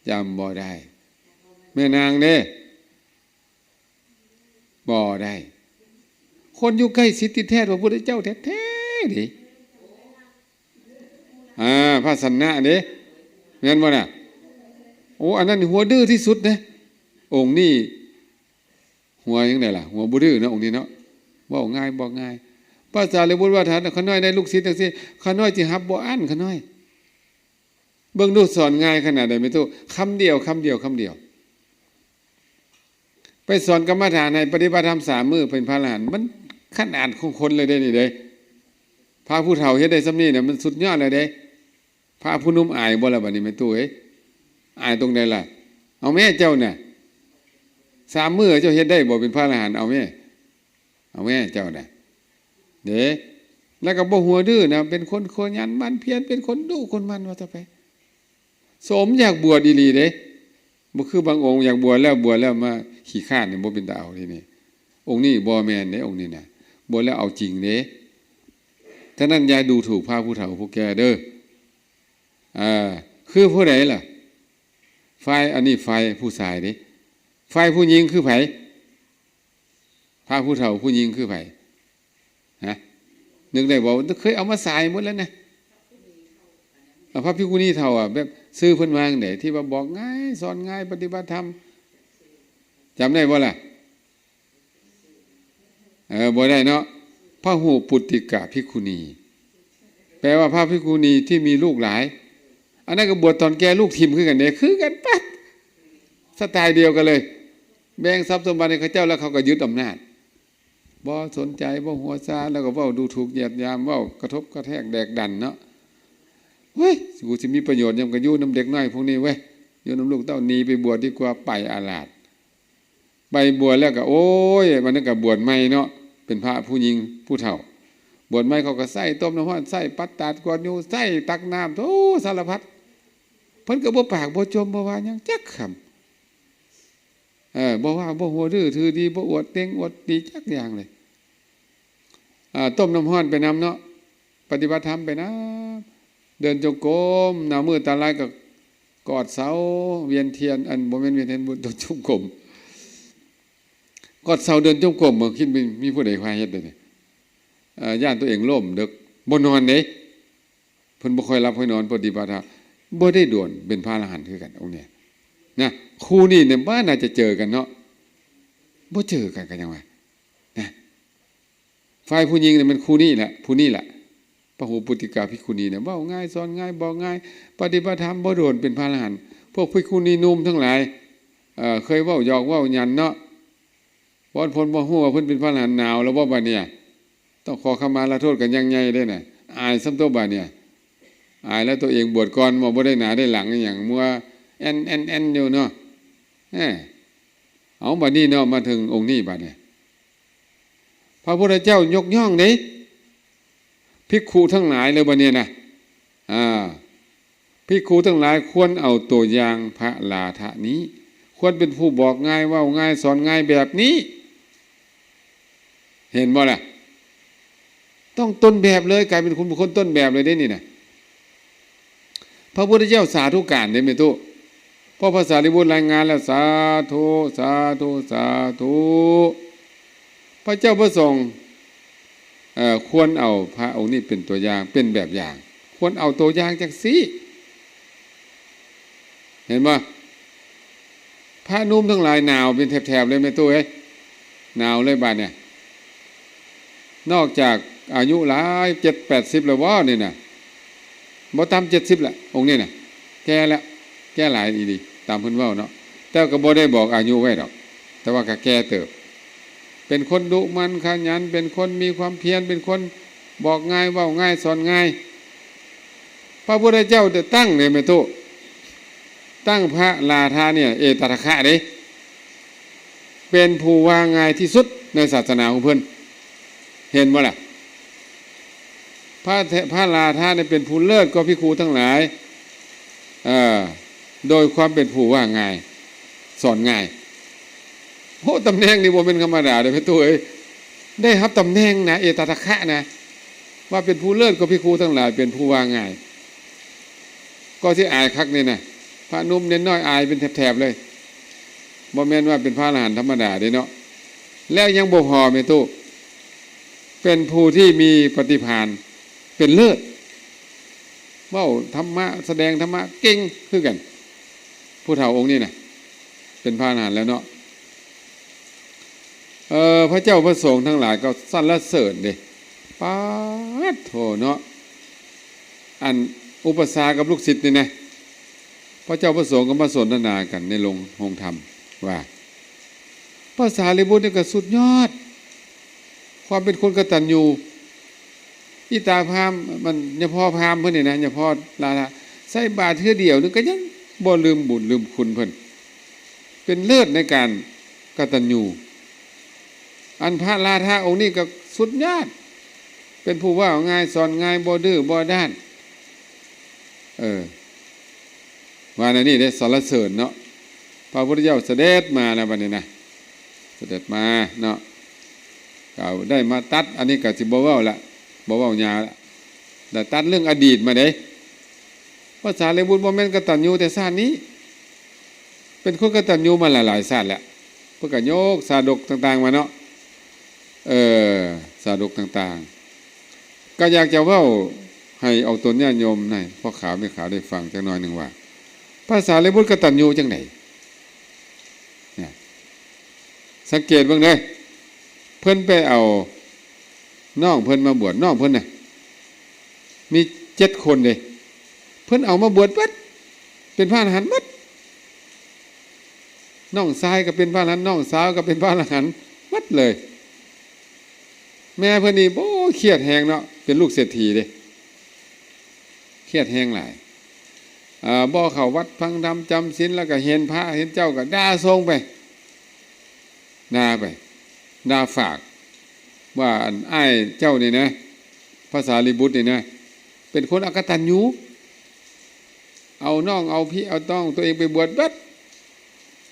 ຈຳບໍ່ໄດ້. ແມ່ນາງເດ້? ບໍ່ໄດ້. ຄົນຢູ່ໃກ້ຊິດຕິດແທດພະພຸດທະເຈົ້າແທ້ໆເດ້. ອ່າ ພະສັນນະເດ້ ແມ່ນບໍ່ນະ? ໂອ້ ອັນນັ້ນຫົວດື້ທີ່ສຸດເດ້. ອົງນີ້ຫົວຈັ່ງໃດລະ? ຫົວບໍ່ດື້ເນາະ ອົງນີ້ເນາະ. ເວົ້າງ່າຍ ບອກງ່າຍ. ພະສາລີບຸດວ່າ ຖ້າຂ້ານ້ອຍໄດ້ລູກສິດຈັ່ງຊີ້ ຂ້ານ້ອຍຊິຮັບບໍ່ອັ້ນ ຂ້ານ້ອຍ. ເບິ່ງດູ ສອນງ່າຍຂະໜາດໃດແມ່ຕູ້? ຄຳດຽວ ຄຳດຽວ ຄຳດຽວ. ໄປສອນກຳມະຖານໃຫ້ປະຕິບັດທຳສາມມື້ເປັນພະອະລະຫັນ ມັນຂະໜາດຂອງຄົນເລີຍເດ້ນີ້ເດ້. ພະຜູ້ເຖົ້າເຮັດໄດ້ສ່ຳນີ້ນະ ມັນສຸດຍອດແລ້ວເດ້. ພະຜູ້ໜຸ່ມອາຍບໍ່ລະບາດນີ້ແມ່ຕູ້ເອີຍ? ອາຍຕົງໃດລະ? ເອົາແມ້ເຈົ້ານະ ສາມມື້ເຈົ້າເຮັດໄດ້ບໍ່ເປັນພະອະລະຫັນ? ເອົາແມ້ ເອົາແມ້ເຈົ້ານະ ເດ້. ແລ້ວກໍບໍ່ຫົວດື້ນະ ເປັນຄົນຂະຫຍັນໝັ່ນພຽນ ເປັນຄົນດຸຄົນໝັ່ນວ່າຊະໄປ. ສົມຢາກບວດອີ່ຫຼີເດ້. ບໍ່ຄືບາງອົງຢາກບວດແລ້ວ ບວດແລ້ວມາຂີ້ຄ້ານນີ້ ບໍ່ເປັນຕາເອົາທີນີ້. ອົງນີ້ບໍ່ແມ່ນເດ້ ອົງນີ້ນະ ບວດແລ້ວເອົາຈິງເດ້. ສະນັ້ນຢ່າດູຖູກພະຜູ້ເຖົ້າຜູ້ແກ່ເດີ. ເອີ ຄືຜູ້ໃດລະ? ຝ່າຍ ອັນນີ້ຝ່າຍຜູ້ຊາຍເດ້. ຝ່າຍຜູ້ຍິງຄືໃຜ? ພະຜູ້ເຖົ້າຜູ້ຍິງຄືໃຜ? ຮະ? ນຶກໄດ້ບໍ່? ເຄີຍເອົາມາສາຍໝົດແລ້ວນະ. ເອົາ ພະພິກຂຸນີເຖົ້າອະ ແບບຊື່ເພິ່ນວ່າຈັ່ງໃດ ທີ່ວ່າບອກງ່າຍ ສອນງ່າຍ ປະຕິບັດທຳ ຈຳໄດ້ບໍ່ລະ? ເອີ ບໍ່ໄດ້ເນາະ. ພະຫູປຸດຕິກາພິກຂຸນີ ແປວ່າພະພິກຂຸນີທີ່ມີລູກຫຼາຍ. ອັນນັ້ນກໍບວດຕອນແກ່ລູກຖິ້ມຄືກັນເດ້ ຄືກັນປາດ ສະໄຕລ໌ດຽວກັນເລີຍ. ແບ່ງຊັບສົມບັດໃຫ້ເຂົາເຈົ້າ ແລ້ວເຂົາກໍຍຶດອຳນາດ ບໍ່ສົນໃຈ ບໍ່ຫົວຊາ ແລ້ວກໍເວົ້າດູຖູກຢຽດຫຍາມ ເວົ້າກະທົບກະແທກແດກດັນເນາະ. ເວີຍ ກູຊິມີປະໂຫຍດຫຍັງ ກໍຢູ່ນຳເດັກນ້ອຍພວກນີ້ເວີຍ ຢູ່ນຳລູກເຕົ້າ ໜີໄປບວດດີກວ່າ. ໄປອາລາດ ໄປບວດແລ້ວກໍ ໂອ້ຍ ບັດນັ້ນກໍບວດໃໝ່ເນາະ ເປັນພະຜູ້ຍິງຜູ້ເຖົ້າ. ບວດໃໝ່ເຂົາກໍໃຊ້ຕົ້ມນ້ຳຮ້ອນ ໃຊ້ປັດຕາດກວດຍຸງ ໃຊ້ຕັກນ້ຳ ໂອ້ ສາລະພັດ. ເພິ່ນກໍບໍ່ປາກບໍ່ຈົ່ມ ບໍ່ວ່າຫຍັງຈັກຄຳ. ເອີ ບໍ່ວ່າ ບໍ່ຫົວດື້ຖືດີ ບໍ່ອວດເຕັງອວດດີຈັກຢ່າງເລີຍ. ອ່າ ຕົ້ມນ້ຳຮ້ອນໄປນຳເນາະ ປະຕິບັດທຳໄປນຳ ເດີນຈົງກົມ ໜາວມືຕາລາຍກໍກອດເສົາ ວຽນທຽນ ອັນ ບໍ່ແມ່ນວຽນທຽນ ເດີນຈົງກົມ ກອດເສົາ ເດີນຈົງກົມ. ເບິ່ງ ຄິດມີ ມີຜູ້ໃດພາເຮັດເດນີ້? ເອີ ຢ້ານຕົວເອງລົ້ມເດິກ ບໍ່ນອນເດ້. ເພິ່ນບໍ່ຄ່ອຍຫຼັບຄ່ອຍນອນ ປະຕິບັດທຳ ບໍ່ໄດ້ໂດນ ເປັນພະອະລະຫັນຄືກັນ ອົງນີ້ນະ. ຄູ່ນີ້ນີ້ບໍ່ໜ້າຈະເຈີກັນເນາະ ບໍ່ເຈີກັນກໍຍັງວ່ານະ. ຝ່າຍຜູ້ຍິງນີ້ແມ່ນຄູ່ນີ້ແຫຼະ ຜູ້ນີ້ແຫຼະ ພະຫູປຸດຕິກາພິກຂຸນີນະ ເວົ້າງ່າຍ ສອນງ່າຍ ບອກງ່າຍ ປະຕິບັດທຳບໍ່ໂດນ ເປັນພະອະລະຫັນ. ພວກພິກຂຸນີໜຸ່ມທັງຫຼາຍ ເອີ ເຄີຍເວົ້າຢອກເວົ້າຫຍັນເນາະ ບ່ອນເພິ່ນບໍ່ຮູ້ວ່າເພິ່ນເປັນພະອະລະຫັນ ໜາວແລ້ວບໍ່ບາດນີ້? ຕ້ອງຂໍຂະມາລາໂທດກັນຢ່າງໃຫຍ່ເດ້ນະ. ອາຍສ່ຳຕົວບາດນີ້ ອາຍແລ້ວຕົວເອງບວດກ່ອນ ບໍ່ ບໍ່ໄດ້ໜ້າໄດ້ຫຼັງອີ່ຫຍັງ ມົວແອ່ນໆໆຢູ່ເນາະ. ເອີ ເອົາ ບາດນີ້ເນາະ ມາເຖິງອົງນີ້ບາດນີ້ ພະພຸດທະເຈົ້າຍົກຍ້ອງເດ້ ພິກຂຸທັງຫຼາຍເລີຍບາດນີ້ນະ. ອ່າ ພິກຂຸທັງຫຼາຍຄວນເອົາຕົວຢ່າງພະລາທະນີ້ ຄວນເປັນຜູ້ບອກງ່າຍ ເວົ້າງ່າຍ ສອນງ່າຍແບບນີ້. ເຫັນບໍ່ລະ? ຕ້ອງຕົ້ນແບບເລີຍ ກາຍເປັນຄຸນ ຄົນຕົ້ນແບບເລີຍເດ້ນີ້ນະ. ພະພຸດທະເຈົ້າສາທຸການເດ້ແມ່ຕູ້. ເພາະພະສາລີບຸດລາຍງານແລ້ວ ສາທຸ ສາທຸ ສາທຸ. ພະເຈົ້າພະສົງ ເອີ ຄວນເອົາພະອົງນີ້ເປັນຕົວຢ່າງ ເປັນແບບຢ່າງ ຄວນເອົາຕົວຢ່າງຈັ່ງຊີ້. ເຫັນບໍ່? ພະໜຸ່ມທັງຫຼາຍໜາວເປັນແຖບໆເລີຍແມ່ຕູ້ເອີຍ ໜາວເລີຍບາດນີ້. ນອກຈາກອາຍຸຫຼາຍ ເຈັດແປດສິບແລ້ວບໍ່ນີ້ນະ? ບໍ່ຕ່ຳເຈັດສິບລະ ອົງນີ້ນະ ແກ່ລະ ແກ່ຫຼາຍອີ່ຫຼີ. ຕາມເພິ່ນເວົ້າເນາະ, ແຕ່ກໍບໍ່ໄດ້ບອກອາຍຸໄວ້ດອກ, ແຕ່ວ່າກໍແກ່ເຕີບ. ເປັນຄົນດຸໝັ່ນຂະຫຍັນ, ເປັນຄົນມີຄວາມພຽນ, ເປັນຄົນບອກງ່າຍ, ເວົ້າງ່າຍ, ສອນງ່າຍ. ພະພຸດທະເຈົ້າໄດ້ຕັ້ງເດ້ແມ່ຕູ້, ຕັ້ງພະລາທານີ້ ເອຕະທະຄະເດ້, ເປັນຜູ້ວ່າງ່າຍທີ່ສຸດໃນສາສະໜາຂອງເພິ່ນ. ເຫັນບໍ່ລະ? ພະ ພະລາທານີ້ເປັນຜູ້ເລີດກວ່າພິກຂຸທັງຫຼາຍ, ເອີ ໂດຍຄວາມເປັນຜູ້ວ່າງ່າຍ, ສອນງ່າຍ. ໂອ້ ຕຳແໜ່ງນີ້ບໍ່ແມ່ນທຳມະດາເດີ້ ແມ່ຕູ້ເອີຍ. ໄດ້ຮັບຕຳແໜ່ງນະ, ເອຕະທະຄະນະ, ວ່າເປັນຜູ້ເລີດກວ່າພິກຂຸທັງຫຼາຍ, ເປັນຜູ້ວ່າງ່າຍ. ກໍຊິອາຍຄັກນີ້ນະ, ພະໜຸ່ມເນນນ້ອຍອາຍເປັນແຖບໆເລີຍ. ບໍ່ແມ່ນວ່າເປັນພະອະລະຫັນທຳມະດາເດ້ເນາະ. ແລ້ວຍັງບໍ່ພໍແມ່ຕູ້, ເປັນຜູ້ທີ່ມີປະຕິພານເປັນເລີດ, ເວົ້າທຳມະ, ສະແດງທຳມະເກັ່ງຄືກັນ, ຜູ້ເຖົ້າອົງນີ້ນະ, ເປັນພະອະລະຫັນແລ້ວເນາະ. ເອີ ພະເຈົ້າພະສົງທັງຫຼາຍກໍສັນລະເສີນເດ້. ປາດໂທເນາະ, ອັນອຸປັດຊາກັບລູກສິດນີ້ນະ, ພະເຈົ້າພະສົງກໍມາສົນທະນາກັນໃນໂຮງ ໂຮງທຳວ່າ ພະສາລີບຸດນີ້ກໍສຸດຍອດຄວາມເປັນຄົນກະຕັນຍູ. ອີຕາພາມ ມັນຍາພໍ່ພາມເພິ່ນນີ້ນະ, ຍາພໍ່ລາທາ ໃສ່ບາດເທື່ອດຽວໜຶ່ງກໍຍັງບໍ່ລືມບຸນລືມຄຸນເພິ່ນ, ເປັນເລີດໃນການກະຕັນຍູ. ອັນພະລາທາອົງນີ້ກໍສຸດຍອດ, ເປັນຜູ້ເວົ້າງ່າຍສອນງ່າຍ, ບໍ່ດື້ບໍ່ດ້ານ. ເອີ ວ່າແນວນີ້ເດ້, ສັນລະເສີນເນາະ. ພະພຸດທະເຈົ້າສະເດັດມາແລ້ວບັດນີ້ນະ, ສະເດັດມາເນາະ, ກໍໄດ້ມາຕັດ, ອັນນີ້ກໍຊິບໍ່ເວົ້າລະ, ບໍ່ເວົ້າຍາວລະ, ໄດ້ຕັດເລື່ອງອະດີດມາເດ້. ພະສາລີບຸດບໍ່ແມ່ນກະຕັນຍູແຕ່ຊາດນີ້, ເປັນຄົນກະຕັນຍູມາຫຼາຍໆຊາດແລ້ວ. ເພິ່ນກໍຍົກຊາດົກຕ່າງໆມາເນາະ, ເອີ ຊາດົກຕ່າງໆ. ກໍຢາກຈະເວົ້າໃຫ້ອອກຕົນຍາດໂຍມໃນພໍ່ຂາວແມ່ຂາວໄດ້ຟັງຈັກໜ້ອຍໜຶ່ງວ່າ ພະສາລີບຸດກະຕັນຍູຈັ່ງໃດ? ນະ ສັງເກດເບິ່ງເດີ້, ເພິ່ນໄປເອົານ້ອງເພິ່ນມາບວດ, ນ້ອງເພິ່ນນະມີເຈັດຄົນເດ້, ເພິ່ນເອົາມາບວດເບິດ, ເປັນພະອະລະຫັນເບິດ. ນ້ອງຊາຍກໍເປັນພະອະລະຫັນ, ນ້ອງສາວກໍເປັນພະອະລະຫັນເບິດເລີຍ. ແມ່ເພິ່ນນີ້ ໂອ້ ຄຽດແຮງເນາະ, ເປັນລູກເສດຖີເດ້, ຄຽດແຮງຫຼາຍ. ເອີ ບໍ່ເຂົ້າວັດຟັງທຳຈຳສິນ, ແລ້ວກໍເຫັນພະເຫັນເຈົ້າກໍດ່າສົ່ງໄປ, ດ່າໄປ, ດ່າຝາກວ່າ ອັນອ້າຍເຈົ້ານີ້ນະ, ພະສາລີບຸດນີ້ນະ, ເປັນຄົນອະກະຕັນຍູ. ເອົານ້ອງເອົາພີ່ເອົານ້ອງຕົວເອງໄປບວດເບິດ,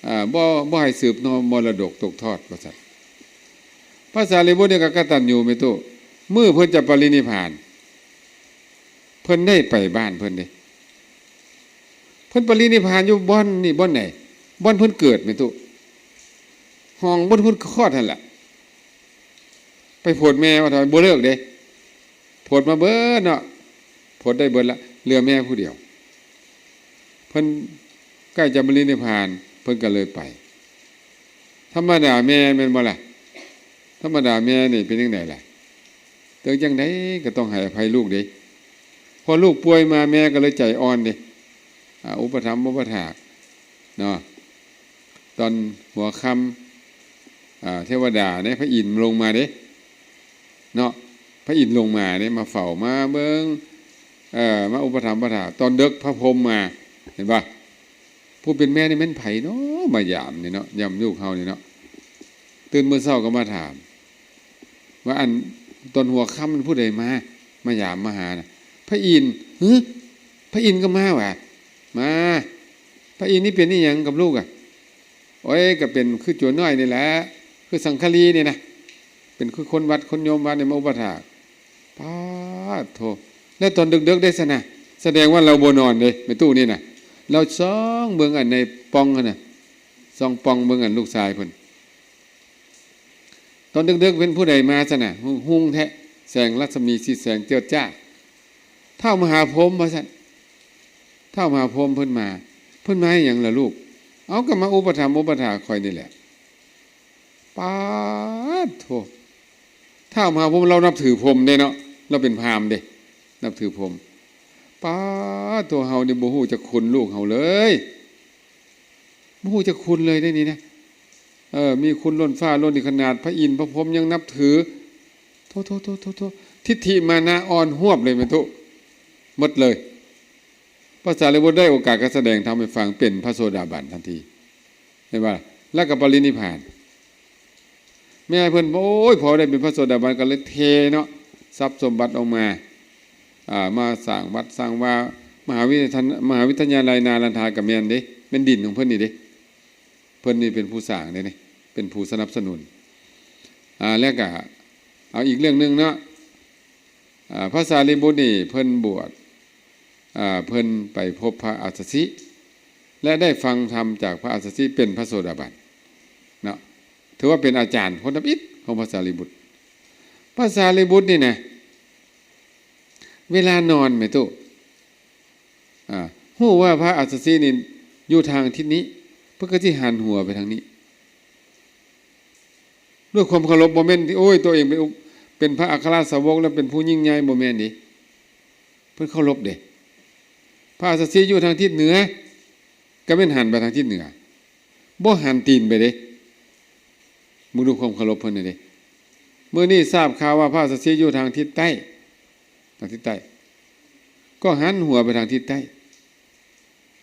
ເອີ ບໍ່ ບໍ່ໃຫ້ສືບຕໍ່ມໍລະດົກຕົກທອດວ່າຊັ້ນ. ພະສາລີບຸດນີ້ກໍກະຕັນຍູແມ່ຕູ້, ມື້ເພິ່ນຈະປະລິນິບພານ ເພິ່ນໄດ້ໄປບ້ານເພິ່ນເດ້. ເພິ່ນປະລິນິບພານຢູ່ບ່ອນນີ້ ບ່ອນໃດ? ບ່ອນເພິ່ນເກີດແມ່ຕູ້, ຫ້ອງບ່ອນເພິ່ນຄອດຫັ້ນລະ. ໄປໂຜດແມ່ວ່າເທົ່າ ບໍ່ເລີກເດ້, ໂຜດມາເບິດເນາະ, ໂຜດໄດ້ເບິດລະ, ເຫຼືອແມ່ຜູ້ດຽວ. ເພິ່ນໃກ້ຈະມະລິນິບພານ ເພິ່ນກໍເລີຍໄປ. ທຳມະດາແມ່ແມ່ນບໍ່ລະ? ທຳມະດາແມ່ນີ້ເປັນຈັ່ງໃດລະ? ເຖິງຈັ່ງໃດກໍຕ້ອງໃຫ້ອະໄພລູກເດ້, ເພາະລູກປ່ວຍມາແມ່ກໍເລີຍໃຈອ່ອນເດ້, ອາ ອຸປະຖຳອຸປະຖາກເນາະ. ຕອນຫົວຄ່ຳ ອາ ເທວະດາໃນພະອິນລົງມາເດ້ເນາະ, ພະອິນລົງມາເດ້ ມາເຝົ້າ ມາເບິ່ງ ເອີ ມາອຸປະຖຳປະຖາກ. ຕອນເດິກພະພົມມາ, ເຫັນບໍ່? ຜູ້ເປັນແມ່ນີ້ແມ່ນໃຜເນາະ ມາຢາມນີ້ເນາະ, ຢາມລູກເຮົານີ້ເນາະ. ຕື່ນມື້ເຊົ້າກໍມາຖາມ ວ່າ ອັນ ຕອນຫົວຄ່ຳມັນຜູ້ໃດມາ ມາຢາມມາຫານະ? ພະອິນ. ຫື ພະອິນກໍມາຫວາ? ມາ. ພະອິນນີ້ເປັນອີ່ຫຍັງກັບລູກອະ? ໂອ້ຍ ກໍເປັນຄືໂຈນນ້ອຍນີ້ແຫຼະ, ຄືສັງຄະລີນີ້ນະ, ເປັນຄືຄົນວັດຄົນໂຍມວັດນີ້ມາອຸປະຖາກ. ປາດໂທ! ແລ້ວຕອນເດິກໆເດ້ຊັ້ນນະ? ສະແດງວ່າລາວບໍ່ນອນເດ້ ແມ່ຕູ້ນີ້ນະ, ລາວສ່ອງເບິ່ງອັນໃນປ່ອງຫັ້ນນະ, ສ່ອງປ່ອງເບິ່ງອັນລູກຊາຍເພິ່ນ. ຕອນເດິກໆ ເປັນຜູ້ໃດມາຊັ້ນນະ? ຮຸ່ງແທ້, ແສງລັດສະໝີສີແສງເຈີດຈ້າ. ທ້າວມະຫາພົມວ່າຊັ້ນ, ທ້າວມະຫາພົມເພິ່ນມາ. ເພິ່ນມາເຮັດຫຍັງລະລູກ? ເອົາ ກໍມາອຸປະຖຳອຸປະຖາກຂ້ອຍນີ້ແຫຼະ. ປາດໂທ! ທ້າວມະຫາພົມລາວນັບຖືພົມເດ້ເນາະ, ລາວເປັນພາມເດ້, ນັບຖືພົມ. ປາດໂທ! ເຮົານີ້ບໍ່ຮູ້ຈັກຄຸນລູກເຮົາເລີຍ. ບໍ່ຮູ້ຈັກຄຸນເລີຍເດ້ນີ້ນະ. ເອີ ມີຄຸນລົ້ນຟ້າລົ້ນດິນຂະໜາດ ພະອິນພະພົມຍັງນັບຖື. ໂທ ໂທ ໂທ ໂທ ໂທ ທິດຖິມານະອ່ອນຮວບເລີຍແມ່ນຕຸ ໝົດເລີຍ. ພະສາລີບຸດໄດ້ໂອກາດກໍສະແດງທຳໃຫ້ຟັງ ເປັນພະໂສດາບັນທັນທີ ເຫັນບໍ່? ແລ້ວກໍປະລິນິບພານ. ແມ່ເພິ່ນ ໂອ້ຍ ພໍໄດ້ເປັນພະໂສດາບັນກໍເລີຍເທເນາະ ຊັບສົມບັດອອກມາ ອ່າ ມາສ້າງວັດສ້າງວາ ມະຫາວິທະ ມະຫາວິທະຍາໄລນາລັນທາກໍແມ່ນເດ້ ແມ່ນດິນຂອງເພິ່ນນີ້ເດ້ ເພິ່ນນີ້ເປັນຜູ້ສ້າງເດ້ນີ້ ເປັນຜູ້ສະໜັບສະໜູນ. ອ່າ ແລ້ວກໍເອົາອີກເລື່ອງໜຶ່ງເນາະ ອ່າ ພະສາລີບຸດນີ້ເພິ່ນບວດ ອ່າ ເພິ່ນໄປພົບພະອັດສະຊິ ແລະ ໄດ້ຟັງທຳຈາກພະອັດສະຊິ ເປັນພະໂສດາບັນເນາະ ຖືວ່າເປັນອາຈານຄົນທຳອິດຂອງພະສາລີບຸດ. ພະສາລີບຸດນີ້ນະ ເວລານອນແມ່ຕຸ ອ່າ ຮູ້ວ່າພະອັດສະຊິນີ້ຢູ່ທາງທິດນີ້ ເພິ່ນກໍຊິຫັນຫົວໄປທາງນີ້ ດ້ວຍຄວາມເຄົາລົບ. ບໍ່ແມ່ນທີ່ ໂອ້ຍ ຕົວເອງເປັນອຸ ເປັນພະອັກຄະລາສາວົກແລ້ວເປັນຜູ້ຍິ່ງໃຫຍ່ ບໍ່ແມ່ນເດ້. ເພິ່ນເຄົາລົບເດ້. ພະອັດສະຊິຢູ່ທາງທິດເໜືອ ກໍແມ່ນຫັນໄປທາງທິດເໜືອ ບໍ່ຫັນຕີນໄປເດ້. ເບິ່ງດູຄວາມເຄົາລົບເພິ່ນນີ້ເດ້. ມື້ນີ້ຊາບຂ່າວວ່າພະອັດສະຊິຢູ່ທາງທິດໃຕ້ ທາງທິດໃຕ້ ກໍຫັນຫົວໄປທາງທິດໃຕ້.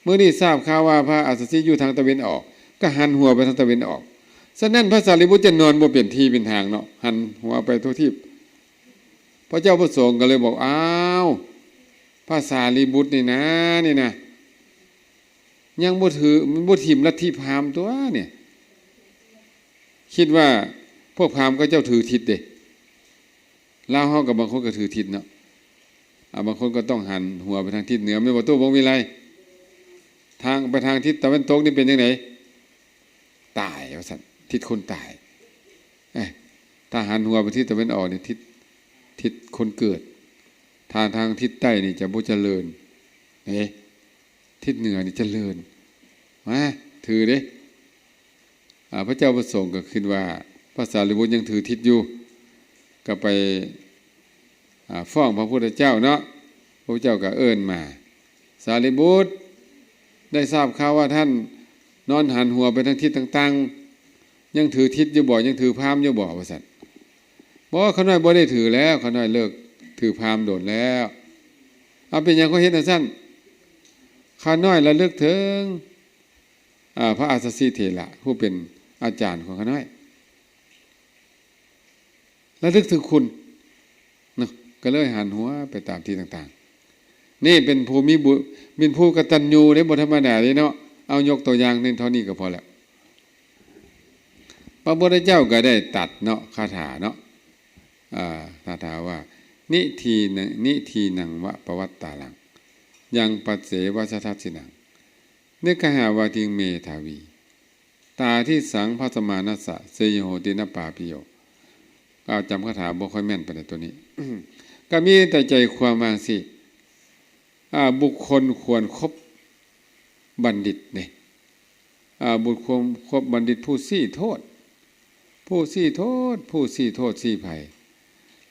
ມື້ນີ້ຊາບຂ່າວວ່າພະອັດສະຊິຢູ່ທາງຕາເວັນອອກ ກໍຫັນຫົວໄປທາງຕາເວັນອອກ. ສະນັ້ນພະສາລີບຸດຈະນອນບໍ່ເປັນທີ່ເປັນທາງເນາະ ຫັນຫົວໄປທົ່ວທີບ. ພະເຈົ້າປະສົງກໍເລີຍບອກ ອ້າວ ພະສາລີບຸດນີ້ນະ ນີ້ນະ ຍັງບໍ່ຖື ມັນບໍ່ຖິ້ມລັດທິພາມຕົວະນີ້. ຄິດວ່າພວກພາມເຂົາເຈົ້າຖືທິດເດ້. ລາວເຮົາກໍບາງຄົນກໍຖືທິດເນາະ ອ່າ ບາງຄົນກໍຕ້ອງຫັນຫົວໄປທາງທິດເໜືອ ແມ່ນບໍ່ ໂຕ ວົງວິໄລ? ທາງ ໄປທາງທິດຕາເວັນຕົກນີ້ເປັນຈັ່ງໃດ? ຕາຍວ່າຊັ້ນ ທິດຄົນຕາຍ. ເອີ ຖ້າຫັນຫົວໄປທິດຕາເວັນອອກນີ້ ທິດ ທິດຄົນເກີດ. ທາງ ທາງທິດໃຕ້ນີ້ຈະບໍ່ຈະເລີນເດ້. ທິດເໜືອນີ້ຈະເລີນ. ມາ ຖືເດ້. ອາ ພະເຈົ້າປະສົງກໍຄິດວ່າພະສາລີບຸດຍັງຖືທິດຢູ່ ກໍໄປ ອາ ຟ້ອງພະພຸດທະເຈົ້າເນາະ. ພະພຸດທະເຈົ້າກໍເອີ້ນມາ ສາລີບຸດ ໄດ້ຊາບຂ່າວວ່າທ່ານນອນຫັນຫົວໄປທາງທິດຕ່າງໆ ຍັງຖືທິດຢູ່ບໍ່? ຍັງຖືພາມຢູ່ບໍ່? ວ່າຊັ້ນ. ບໍ່ ຂ້ານ້ອຍບໍ່ໄດ້ຖືແລ້ວ ຂ້ານ້ອຍເລີກຖືພາມດົນແລ້ວ. ເອົາ ເປັນຫຍັງຂ້ອຍເຮັດຈັ່ງຊັ້ນ? ຂ້ານ້ອຍລະລຶກເຖິງ ອາ ພະອັດສະຊິເຖລະ ຜູ້ເປັນອາຈານຂອງຂ້ານ້ອຍ ລະລຶກເຖິງຄຸນເນາະ ກໍເລີຍຫັນຫົວໄປຕາມທີ່ຕ່າງໆ. ນີ້ເປັນຜູ້ມີບຸ ເປັນຜູ້ກະຕັນຍູເດ້ ບໍ່ທຳມະດາເດ້ເນາະ. ເອົາ ຍົກຕົວຢ່າງໃນເທົ່ານີ້ກໍພໍແລ້ວ. ພະພຸດທະເຈົ້າກໍໄດ້ຕັດເນາະ ຄາຖາເນາະ ອາ ຄາຖາວ່າ ນິທີນະ ນິທີນັງວະປະວັດຕາລັງ ຍັງປັດເສວະຊະທັດສິນັງ ນິກະຫາວະຕິງເມທາວີ ຕາທິສັງພະສະມານັດສະ ເສຍໂຫຕິນະປາປິໂຍ. ກໍຈຳຄາຖາບໍ່ຄ່ອຍແມ່ນປານໃດຕົວນີ້ ກໍມີແຕ່ໃຈຄວາມວ່າຈັ່ງຊີ້ ອາ ບຸກຄົນຄວນຄົບບັນດິດເດ້. ອາ ບຸກຄົນຄົບບັນດິດຜູ້ຊີ້ໂທດ ຜູ້ຊີ້ໂທດ ຜູ້ຊີ້ໂທດຊີ້ໄພ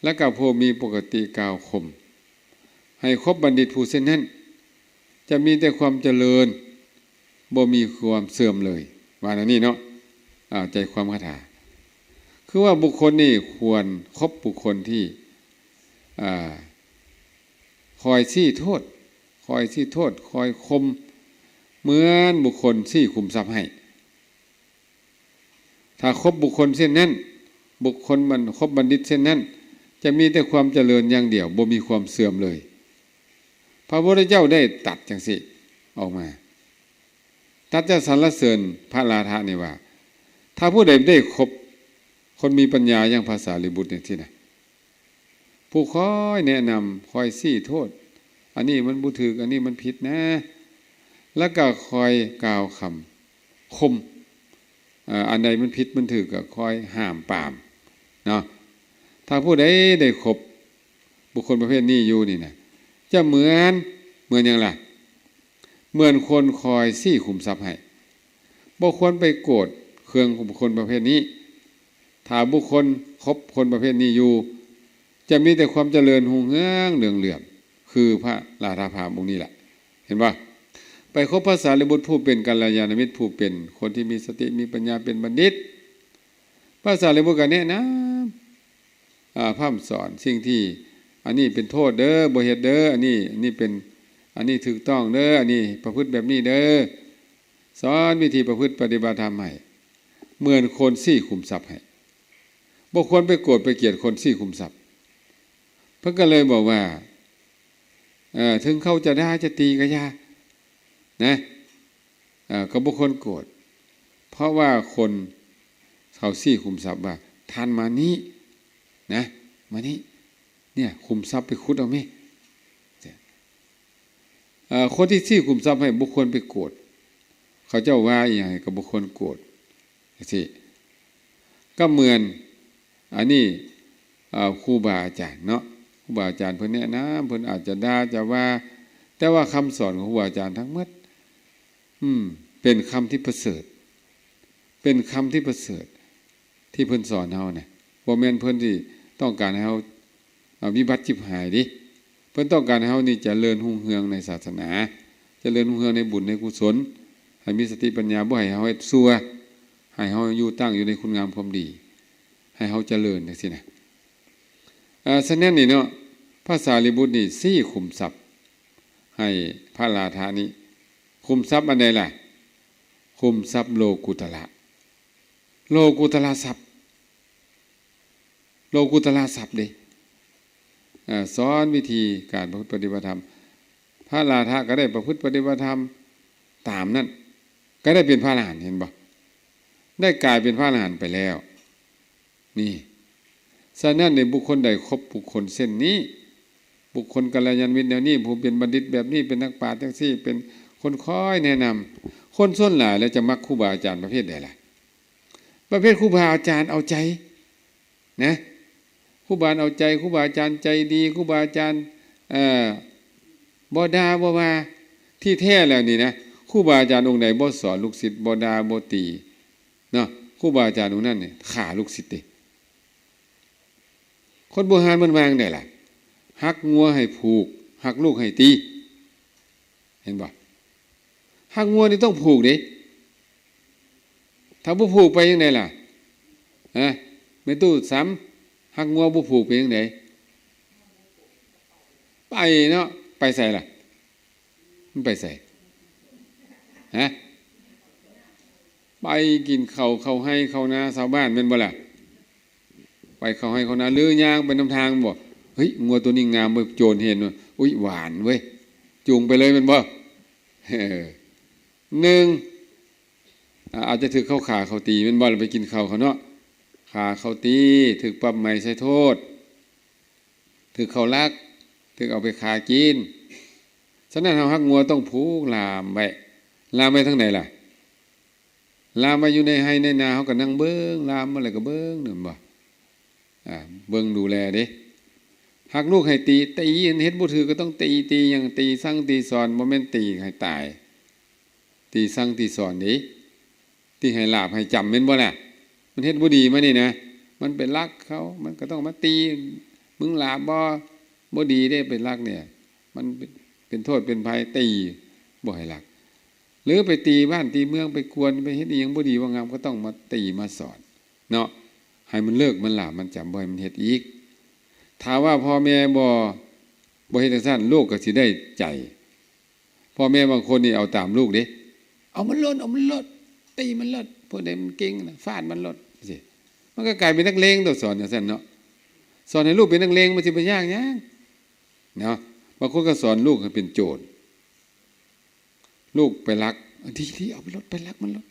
ແລະກໍຜູ້ມີປົກກະຕິກ່າວຄົມ. ໃຫ້ຄົບບັນດິດຜູ້ເຊັ່ນນັ້ນ ຈະມີແຕ່ຄວາມຈະເລີນ ບໍ່ມີຄວາມເສື່ອມເລີຍ ວ່າແນວນີ້ເນາະ. ອາ ໃຈຄວາມຄາຖາ ຄືວ່າບຸກຄົນນີ້ຄວນຄົບບຸກຄົນທີ່ ອາ ຄອຍຊີ້ໂທດ ຄອຍຊີ້ໂທດ ຄອຍຂົ່ມ ເໝືອນບຸກຄົນຊີ້ຂຸມຊັບໃຫ້. ຖ້າຄົບບຸກຄົນເຊັ່ນນັ້ນ ບຸກຄົນບັນ ຄົບບັນດິດເຊັ່ນນັ້ນ ຈະມີແຕ່ຄວາມຈະເລີນຢ່າງດຽວ ບໍ່ມີຄວາມເສື່ອມເລີຍ. ພະພຸດທະເຈົ້າໄດ້ຕັດຈັ່ງຊີ້ອອກມາ ຕັດຈະສັນລະເສີນພະລາທະນີ້ວ່າ ຖ້າຜູ້ໃດໄດ້ຄົບຄົນມີປັນຍາຢ່າງພະສາລີບຸດນີ້ຊີ້ນະ ຜູ້ຄອຍແນະນຳ ຄອຍຊີ້ໂທດ ອັນນີ້ມັນບໍ່ຖືກ ອັນນີ້ມັນຜິດນະ ແລ້ວກໍຄອຍກ່າວຄຳຂົ່ມ ເອີ ອັນໃດມັນຜິດມັນຖືກກໍຄອຍຫ້າມປາມເນາະ. ຖ້າຜູ້ໃດໄດ້ຄົບບຸກຄົນປະເພດນີ້ຢູ່ນີ້ນະ ຈະເໝືອນ ເໝືອນຫຍັງລະ? ເໝືອນຄົນຄອຍຊີ້ຂຸມຊັບໃຫ້. ບໍ່ຄວນໄປໂກດເຄືອງຂອງບຸກຄົນປະເພດນີ້. ຖ້າບຸກຄົນຄົບຄົນປະເພດນີ້ຢູ່ ຈະມີແຕ່ຄວາມຈະເລີນຮຸ່ງເຮືອງເຫຼືອງເຫຼື້ອມ ຄືພະລາທາພາມອົງນີ້ແຫຼະ. ເຫັນບໍ່? ໄປຄົບພະສາລີບຸດຜູ້ເປັນກັນລະຍານະມິດ ຜູ້ເປັນຄົນທີ່ມີສະຕິມີປັນຍາ ເປັນບັນດິດ. ພະສາລີບຸດກໍແນະນຳ ອາ ພ້ຳສອນສິ່ງທີ່ ອັນນີ້ເປັນໂທດເດີ ບໍ່ເຮັດເດີ ອັນນີ້ ອັນນີ້ເປັນ ອັນນີ້ຖືກຕ້ອງເດີ ອັນນີ້ປະພຶດແບບນີ້ເດີ. ສອນວິທີປະພຶດປະຕິບັດທຳໃຫ້ເໝືອນຄົນຊີ້ຂຸມຊັບໃຫ້. ບໍ່ຄວນໄປໂກດໄປກຽດຄົນຊີ້ຂຸມຊັບ. ເພິ່ນກໍເລີຍບອກວ່າ ເອີ ເຖິງເຂົາຈະດ່າຈະຕີກໍຢ່ານະ ເອີ ກໍບໍ່ຄວນໂກດ ເພາະວ່າຄົນເຂົາຊີ້ຂຸມຊັບວ່າ ທ່ານມານີ້ນະ ມານີ້ ເນຍ ຂຸມຊັບໄປຂຸດເອົາແມ້. ເອີ ຄົນທີ່ຊີ້ຂຸມຊັບໃຫ້ບໍ່ຄວນໄປໂກດ ເຂົາເຈົ້າວ່າອີ່ຫຍັງໃຫ້ກໍບໍ່ຄວນໂກດ ຈັ່ງຊີ້ ກໍເໝືອນອັນນີ້ ເອີ ຄູບາອາຈານເນາະ ຄູບາອາຈານເພິ່ນແນະນຳ ເພິ່ນອາດຈະດ່າຈະວ່າ ແຕ່ວ່າຄຳສອນຂອງຄູບາອາຈານທັງໝົດ ອືມ ເປັນຄຳທີ່ປະເສີດ ເປັນຄຳທີ່ປະເສີດ ທີ່ເພິ່ນສອນເຮົານະ ບໍ່ແມ່ນເພິ່ນທີ່ຕ້ອງການໃຫ້ເຮົາ ອາ ວິບັດຈິບຫາຍເດ້. ເພິ່ນຕ້ອງການໃຫ້ເຮົານີ້ຈະເລີນຮຸ່ງເຮືອງໃນສາສະໜາ, ຈະເລີນຮຸ່ງເຮືອງໃນບຸນໃນກຸສົນ, ໃຫ້ມີສະຕິປັນຍາ, ບໍ່ໃຫ້ເຮົາເຮັດຊົ່ວ, ໃຫ້ເຮົາຢູ່ຕັ້ງຢູ່ໃນຄຸນງາມຄວາມດີ, ໃຫ້ເຮົາຈະເລີນຈັ່ງຊີ້ນະ. ອາ ສະນັ້ນນີ້ເນາະ, ພະສາລີບຸດນີ້ຊີ້ຂຸມຊັບໃຫ້ພະລາທະນີ້, ຂຸມຊັບອັນໃດລະ? ຂຸມຊັບໂລກຸດຕະລະ, ໂລກຸດຕະລະຊັບ. ໂລກຸດຕະລະຊັບເດ້ ເອີ ສອນວິທີການປະພຶດປະຕິບັດທຳ. ພະລາທະກໍໄດ້ປະພຶດປະຕິບັດທຳຕາມນັ້ນ ກໍໄດ້ເປັນພະອະລະຫັນ ເຫັນບໍ່? ໄດ້ກາຍເປັນພະອະລະຫັນໄປແລ້ວນີ້. ສະນັ້ນໃນບຸກຄົນໃດຄົບບຸກຄົນເຊັ່ນນີ້, ບຸກຄົນກັນລະຍານມິດແນວນີ້, ຜູ້ເປັນບັນດິດແບບນີ້, ເປັນນັກປາດຈັ່ງຊີ້, ເປັນຄົນຄອຍແນະນຳ, ຄົນສ່ວນຫຼາຍແລ້ວຈະມັກຄູບາອາຈານປະເພດໃດລະ? ປະເພດຄູບາອາຈານເອົາໃຈນະ, ຄູບາເອົາໃຈ, ຄູບາອາຈານໃຈດີ, ຄູບາອາຈານ ເອີ ບໍ່ດ່າບໍ່ວ່າ. ທີ່ແທ້ແລ້ວນີ້ນະ, ຄູບາອາຈານອົງໃດບໍ່ສອນລູກສິດ, ບໍ່ດ່າບໍ່ຕີເນາະ, ຄູບາອາຈານອົງນັ້ນນີ້ຂ້າລູກສິດເດ້. ຄົນບູຮານເພິ່ນວ່າຈັ່ງໃດລະ? ຮັກງົວໃຫ້ຜູກ, ຮັກລູກໃຫ້ຕີ. ເຫັນບໍ່? ຮັກງົວນີ້ຕ້ອງຜູກເດ້. ຖ້າບໍ່ຜູກໄປຈັ່ງໃດລະ? ຮະ? ແມ່ຕູ້ສຳ, ຮັກງົວບໍ່ຜູກເປັນຈັ່ງໃດ? ໄປເນາະ, ໄປໃສລະ? ມັນໄປໃສ? ຮະ? ໄປກິນເຂົ້າ, ເຂົ້າໄຮ່ເຂົ້ານາຊາວບ້ານແມ່ນບໍ່ລະ? ໄປເຂົ້າໄຮ່ເຂົ້ານາ ຫຼືຍ່າງໄປນຳທາງແມ່ນບໍ່? ເຮີ້ຍ ງົວໂຕນີ້ງາມເວີ້ຍ, ໂຈນເຫັນເວີ້ຍ, ອຸ້ຍ ຫວານເວີ້ຍ, ຈູງໄປເລີຍແມ່ນບໍ່? ເອີ ໜຶ່ງ ອາ ອາດຈະຖືກເຂົາຂ້າເຂົາຕີແມ່ນບໍ່ລະ? ໄປກິນເຂົ້າເຂົາເນາະ, ຂ້າເຂົາຕີ, ຖືກປັບໃໝໃສ່ໂທດ, ຖືກເຂົາລັກ, ຖືກເອົາໄປຂ້າກິນ. ສະນັ້ນເຮົາຮັກງົວຕ້ອງຜູກລ່າມໄວ້. ລ່າມໄວ້ທາງໃດລະ? ລ່າມໄວ້ຢູ່ໃນໄຮ່ໃນນາ, ເຮົາກໍນັ່ງເບິ່ງ, ລ່າມມາແລ້ວກໍເບິ່ງ, ແມ່ນບໍ່? ອາ ເບິ່ງດູແລເດ້. ຮັກລູກໃຫ້ຕີ, ຕີ, ເຮັດບໍ່ຖືກກໍຕ້ອງຕີ, ຕີຫຍັງ? ຕີສັ່ງຕີສອນ, ບໍ່ແມ່ນຕີໃຫ້ຕາຍ, ຕີສັ່ງຕີສອນເດ້. ຕີໃຫ້ຫຼາບໃຫ້ຈຳແມ່ນບໍ່ລະ? ມັນເຮັດບໍ່ດີມານີ້ນະ, ມັນໄປລັກເຂົາ, ມັນກໍຕ້ອງມາຕີ, ມຶງຫຼາບບໍ່? ບໍ່ດີເດ້, ໄປລັກນີ້ ມັນເປັນໂທດເປັນໄພ, ຕີບໍ່ໃຫ້ລັກ. ຫຼືໄປຕີບ້ານຕີເມືອງ, ໄປກວນ, ໄປເຮັດອີ່ຫຍັງບໍ່ດີບໍ່ງາມ, ກໍຕ້ອງມາຕີມາສອນເນາະ, ໃຫ້ມັນເລີກ, ມັນຫຼາບ, ມັນຈຳ, ບໍ່ໃຫ້ມັນເຮັດອີກ. ຖ້າວ່າພໍ່ແມ່ບໍ່, ບໍ່ເຮັດຈັ່ງຊັ້ນ, ລູກກໍຊິໄດ້ໃຈ. ພໍ່ແມ່ບາງຄົນນີ້ເອົາຕາມລູກເດ້, ເອົາມັນໂລດ, ເອົາມັນໂລດ, ຕີມັນໂລດ, ຜູ້ໃດມັນເກັ່ງນະ ຟາດມັນໂລດ, ຈັ່ງຊີ້. ມັນກໍກາຍເປັນນັກເລງຕົວະ, ສອນຈັ່ງຊັ້ນເນາະ. ສອນໃຫ້ລູກເປັນນັກເລງ, ມັນຊິໄປຍາກຫຍັງເນາະ? ບາງຄົນກໍສອນລູກໃຫ້ເປັນໂຈນ, ລູກໄປລັກ, ດີໆ, ເອົາໄປໂລດ, ໄປລັກມັນໂລດ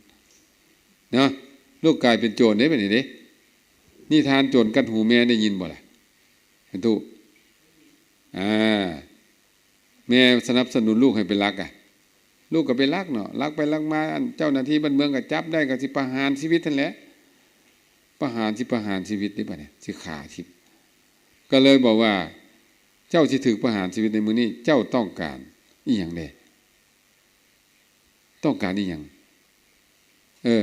ເນາະ. ລູກກາຍເປັນໂຈນເດ້ ບາດນີ້ເດ້. ນິທານໂຈນກັດຫູແມ່ໄດ້ຍິນບໍ່ລະ? ເຫັນຕູ້? ອາ ແມ່ສະໜັບສະໜູນລູກໃຫ້ໄປລັກອະ, ລູກກໍໄປລັກເນາະ, ລັກໄປລັກມາ ອັນເຈົ້າໜ້າທີ່ບ້ານເມືອງກໍຈັບໄດ້, ກໍຊິປະຫານຊີວິດຫັ້ນແຫຼະ, ປະຫານ, ຊິປະຫານຊີວິດເດ້ ບາດນີ້ ຊິຂ້າຊີວິດ. ກໍເລີຍບອກວ່າ ເຈົ້າຊິຖືກປະຫານຊີວິດໃນມື້ນີ້, ເຈົ້າຕ້ອງການອີ່ຫຍັງແດ່? ຕ້ອງການອີ່ຫຍັງ? ເອີ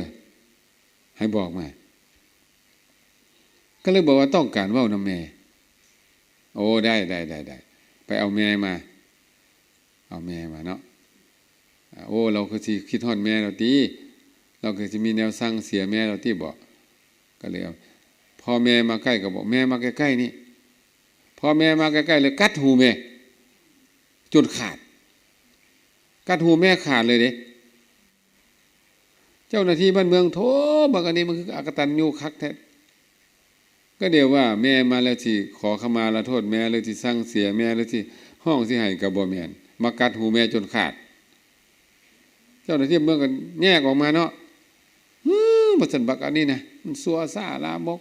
ໃຫ້ບອກມາ. ກໍເລີຍບອກວ່າຕ້ອງການເວົ້ານຳແມ່. ໂອ້ ໄດ້, ໄດ້, ໄດ້, ໄດ້. ໄປເອົາແມ່ມາ, ເອົາແມ່ມາເນາະ. ໂອ້ ລາວຄືຊິຄິດຮອດແມ່ລາວຕິ, ລາວຄືຊິມີແນວຊັງເສຍແມ່ລາວຕິບໍ? ກໍເລີຍເອົາ ພໍແມ່ມາໃກ້ກໍບອກ ແມ່ມາໃກ້ໆນີ້, ພໍແມ່ມາໃກ້ໆ ເລີຍກັດຫູແມ່ຈົນຂາດ, ກັດຫູແມ່ຂາດເລີຍເດ້. ເຈົ້າໜ້າທີ່ບ້ານເມືອງ ໂທ້ ບັກອັນນີ້ມັນຄືອະກະຕັນຍູຄັກແທ້. ກໍດຽວວ່າແມ່ມາແລ້ວຊິຂໍຂະມາລາໂທດແມ່ ຫຼືຊິສັງເສຍແມ່ ຫຼືຊິຮ້ອງຊິໄຫ້ກໍບໍ່ແມ່ນ, ມາກັດຫູແມ່ຈົນຂາດ. ເຈົ້າໜ້າທີ່ເມືອງກໍແຍກອອກມາເນາະ, ຫື ວ່າຊັ້ນ ບັກອັນນີ້ນະ ມັນຊົ່ວຊ້າລາມົກ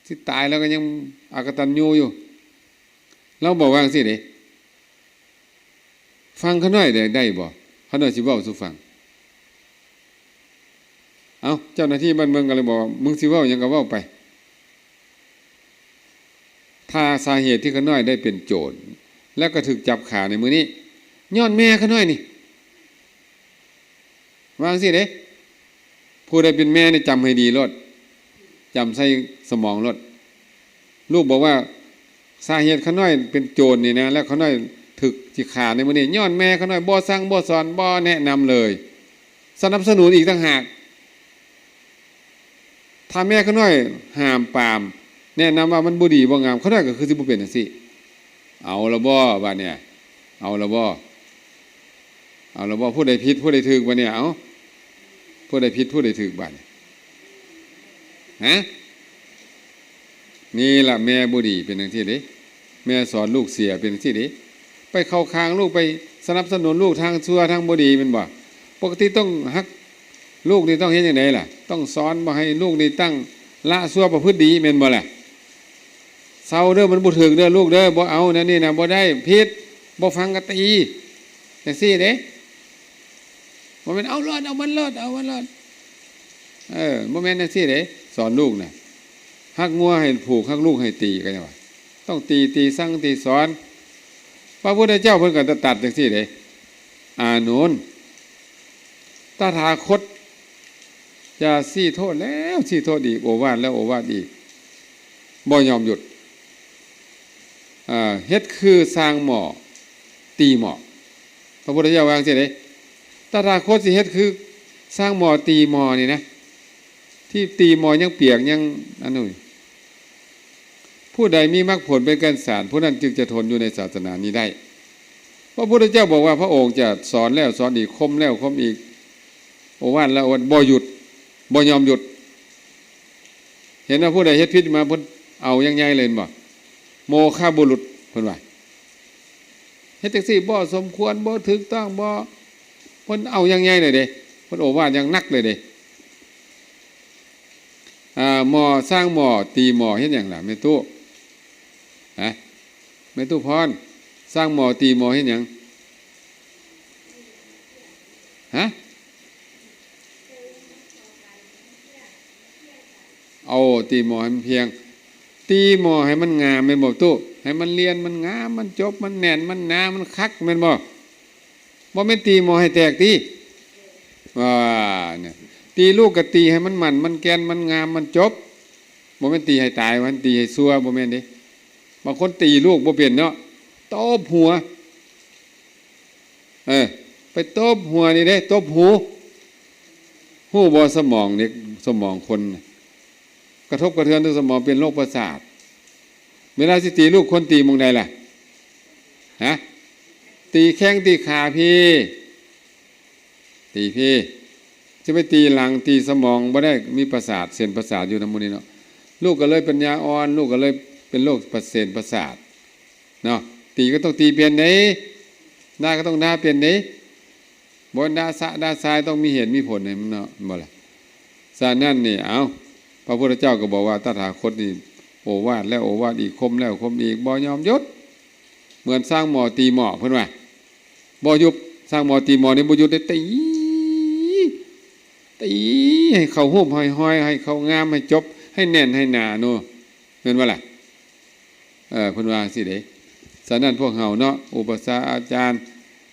ຊິຕາຍແລ້ວກໍຍັງອາກະຕັນຍູຢູ່. ລາວບອກວ່າຈັ່ງຊີ້ເດ້. ຟັງຂ້ານ້ອຍໄດ້ ໄດ້ບໍ່? ຂ້ານ້ອຍຊິເວົ້າສູ່ຟັງ. ເອົ້າ, ເຈົ້າໜ້າທີ່ບ້ານເມືອງກໍເລີຍບອກວ່າ ມຶງຊິເວົ້າຫຍັງກໍເວົ້າໄປ. ຖ້າສາເຫດທີ່ຂ້ານ້ອຍໄດ້ເປັນໂຈນ ແລ້ວກໍຖືກຈັບຂາໃນມື້ນີ້ ຍ້ອນແມ່ຂ້ານ້ອຍນີ້. ວ່າຈັ່ງຊີ້ເດ້. ຜູ້ໃດເປັນແມ່ນີ້ຈຳໃຫ້ດີໂລດ, ຈຳໃສ່ສະໝອງໂລດ. ລູກບອກວ່າ ສາເຫດຂ້ານ້ອຍເປັນໂຈນນີ້ນະ ແລ້ວຂ້ານ້ອຍຖືກຊິຂ້າໃນມື້ນີ້ ຍ້ອນແມ່ຂ້ານ້ອຍບໍ່ສັ່ງບໍ່ສອນ ບໍ່ແນະນຳເລີຍ, ສະໜັບສະໜູນອີກຕ່າງຫາກ. ຖ້າແມ່ຂ້ານ້ອຍຫ້າມປາມ ແນະນຳວ່າມັນບໍ່ດີບໍ່ງາມ, ຂ້ານ້ອຍກໍຄືຊິບໍ່ເປັນຈັ່ງຊີ້. ເອົາລະບໍ່ບາດນີ້? ເອົາລະບໍ່? ເອົາລະບໍ່? ຜູ້ໃດຜິດຜູ້ໃດຖືກບາດນີ້? ເອົາ ຜູ້ໃດຜິດຜູ້ໃດຖືກບາດນີ້? ຮະ? ນີ້ລະແມ່ບໍ່ດີເປັນຈັ່ງຊີ້ເດ້, ແມ່ສອນລູກເສຍເປັນຈັ່ງຊີ້ເດ້. ໄປເຂົ້າຂ້າງລູກ ໄປສະໜັບສະໜູນລູກທາງຊົ່ວທາງບໍ່ດີແມ່ນບໍ່? ປົກກະຕິຕ້ອງຮັກລູກນີ້ຕ້ອງເຮັດຈັ່ງໃດລະ? ຕ້ອງສອນບໍ່ໃຫ້ລູກນີ້ຕັ້ງລະຊົ່ວປະພຶດດີແມ່ນບໍ່ລະ? ເຊົາເດີ ມັນບໍ່ຖືກເດີລູກເດີ, ບໍ່ເອົາແນວນີ້ນະ ບໍ່ໄດ້ ຜິດ, ບໍ່ຟັງກໍຕີ ຈັ່ງຊີ້ເດ້. ບໍ່ແມ່ນເອົາໂລດ ເອົາມັນໂລດ ເອົາມັນໂລດ. ເອີ ບໍ່ແມ່ນຈັ່ງຊີ້ເດ້. ສອນລູກນະ ຮັກງົວໃຫ້ຜູກ ຮັກລູກໃຫ້ຕີ ກໍຍັງວ່າ ຕ້ອງຕີ ຕີສັ່ງ ຕີສອນ. ພະພຸດທະເຈົ້າເພິ່ນກໍຕັດຈັ່ງຊີ້ເດ້. ອານົນ ຕະຖາຄົດຈະຊີ້ໂທດແລ້ວຊີ້ໂທດອີກ, ໂອວາດແລ້ວໂອວາດອີກ, ບໍ່ຍອມຢຸດ. ເຮັດຄືຊ່າງໝໍ້ຕີໝໍ້. ພະພຸດທະເຈົ້າວ່າຈັ່ງຊີ້ເດ້. ຕະຖາຄົດຊິເຮັດຄືຊ່າງໝໍ້ຕີໝໍ້ນີ້ນະ, ທີ່ຕີໝໍ້ຍັງປຽກຍັງອັນນັ້ນ. ຜູ້ໃດມີມັກຜົນເປັນແກ່ນສານ ຜູ້ນັ້ນຈຶ່ງຈະທົນຢູ່ໃນສາສະໜານີ້ໄດ້. ພະພຸດທະເຈົ້າບອກວ່າ ພະອົງຈະສອນແລ້ວສອນອີກ, ຄົມແລ້ວຄົມອີກ, ໂອວາດແລ້ວໂອວາດ, ບໍ່ຢຸດ, ບໍ່ຍອມຢຸດ. ເຫັນວ່າຜູ້ໃດເຮັດຜິດມາ ເພິ່ນເອົາຢ່າງໃຫຍ່ເລີຍ ເຫັນບໍ່? ໂມຄະບຸລຸດ ເພິ່ນວ່າ ເຮັດຈັ່ງຊີ້ບໍ່ສົມຄວນ, ບໍ່ຖືກຕ້ອງ, ບໍ່, ເພິ່ນເອົາຢ່າງໃຫຍ່ເລີຍເດ້, ເພິ່ນໂອວາດຢ່າງໜັກເລີຍເດ້. ອ່າ ໝໍ້ ຊ່າງໝໍ້ຕີໝໍ້ເຮັດຫຍັງລະ ແມ່ຕູ້? ຮະ ແມ່ຕູ້ພອນ, ຊ່າງໝໍ້ຕີໝໍ້ເຮັດຫຍັງ? ຮະ? ເອົາ ຕີໝໍ້ໃຫ້ມັນພຽງ, ຕີໝໍ້ໃຫ້ມັນງາມແມ່ນບໍ່ຕູ້? ໃຫ້ມັນລຽນ ມັນງາມ ມັນຈົບ ມັນແໜ້ນ ມັນໜາ ມັນຄັກແມ່ນບໍ່? ບໍ່ແມ່ນຕີໝໍ້ໃຫ້ແຕກຕິ. ວ່າ ຕີລູກກໍຕີໃຫ້ມັນໝັ້ນ ມັນແກ່ນ ມັນງາມ ມັນຈົບ. ບໍ່ແມ່ນຕີໃຫ້ຕາຍ ວ່າຕີໃຫ້ຊົ່ວ ບໍ່ແມ່ນເດ້. ບາງຄົນຕີລູກບໍ່ເປັນເນາະ, ຕົບຫົວ. ເອີ ໄປຕົບຫົວນີ້ເດ້, ຕົບຫູ. ຮູ້ບໍ່ ສະໝອງເດັກ ສະໝອງຄົນ ກະທົບກະເທືອນຕໍ່ສະໝອງ ເປັນໂລກປະສາດ. ເວລາຊິຕີລູກ ຄວນຕີໝ່ອງໃດລະ? ຮະ? ຕີແຂ້ງຕີຂາພີ້, ຕີພີ້. ຈະໄປຕີຫຼັງ ຕີສະໝອງບໍ່ໄດ້, ມີປະສາດ ເສັ້ນປະສາດຢູ່ນຳໝູ່ນີ້ເນາະ. ລູກກໍເລີຍປັນຍາອ່ອນ, ລູກກໍເລີຍເປັນໂລກປະ ເສັ້ນປະສາດເນາະ. ຕີກໍຕ້ອງຕີເປັນເດ້, ດ່າກໍຕ້ອງດ່າເປັນເດ້. ບໍ່ດ່າສະດ່າຊາຍ ຕ້ອງມີເຫດມີຜົນໃຫ້ມັນເນາະ ແມ່ນບໍ່ລະ? ສະນັ້ນນີ້ ເອົ້າ ພະພຸດທະເຈົ້າກໍບອກວ່າ ຕະຖາຄົດນີ້ໂອວາດແລ້ວໂອວາດອີກ, ຄົມແລ້ວຄົມອີກ, ບໍ່ຍອມຢຸດ. ເໝືອນຊ່າງໝໍ້ຕີໝໍ້ ເພິ່ນວ່າ ບໍ່ຢຸດ. ຊ່າງໝໍ້ຕີໝໍ້ນີ້ບໍ່ຢຸດເດ້, ຕີ ຕີໃຫ້ເຂົ້າຮູບໃຫ້ຮອຍ, ໃຫ້ເຂົ້າງາມ, ໃຫ້ຈົບ, ໃຫ້ແໜ້ນ, ໃຫ້ໜາໂນ, ແມ່ນບໍ່ລະ? ເອີ ເພິ່ນວ່າຈັ່ງຊີ້ເດ້. ສະນັ້ນພວກເຮົາເນາະ ອຸປະຊາອາຈານ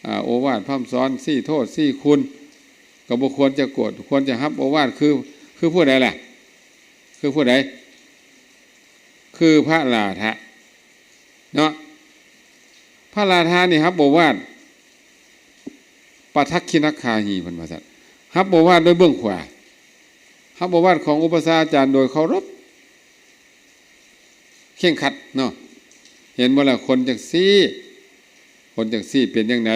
ອາ ໂອວາດພະຮ່ຳສອນ ຊີ້ໂທດຊີ້ຄຸນ ກໍບໍ່ຄວນຈະໂກດ, ຄວນຈະຮັບໂອວາດ ຄື ຄືຜູ້ໃດລະ? ຄືຜູ້ໃດ? ຄືພະລາທະເນາະ. ພະລາທະນີ້ຮັບໂອວາດ ປະທັກຂິນະຄາຫິ ເພິ່ນວ່າຊັ້ນ. ຮັບໂອວາດໂດຍເບື້ອງຂວາ, ຮັບໂອວາດຂອງອຸປະຊາອາຈານໂດຍເຄົາລົບ ເຄັ່ງຄັດເນາະ. ເຫັນບໍ່ລະ? ຄົນຈັ່ງຊີ້ ຄົນຈັ່ງຊີ້ເປັນຈັ່ງໃດ?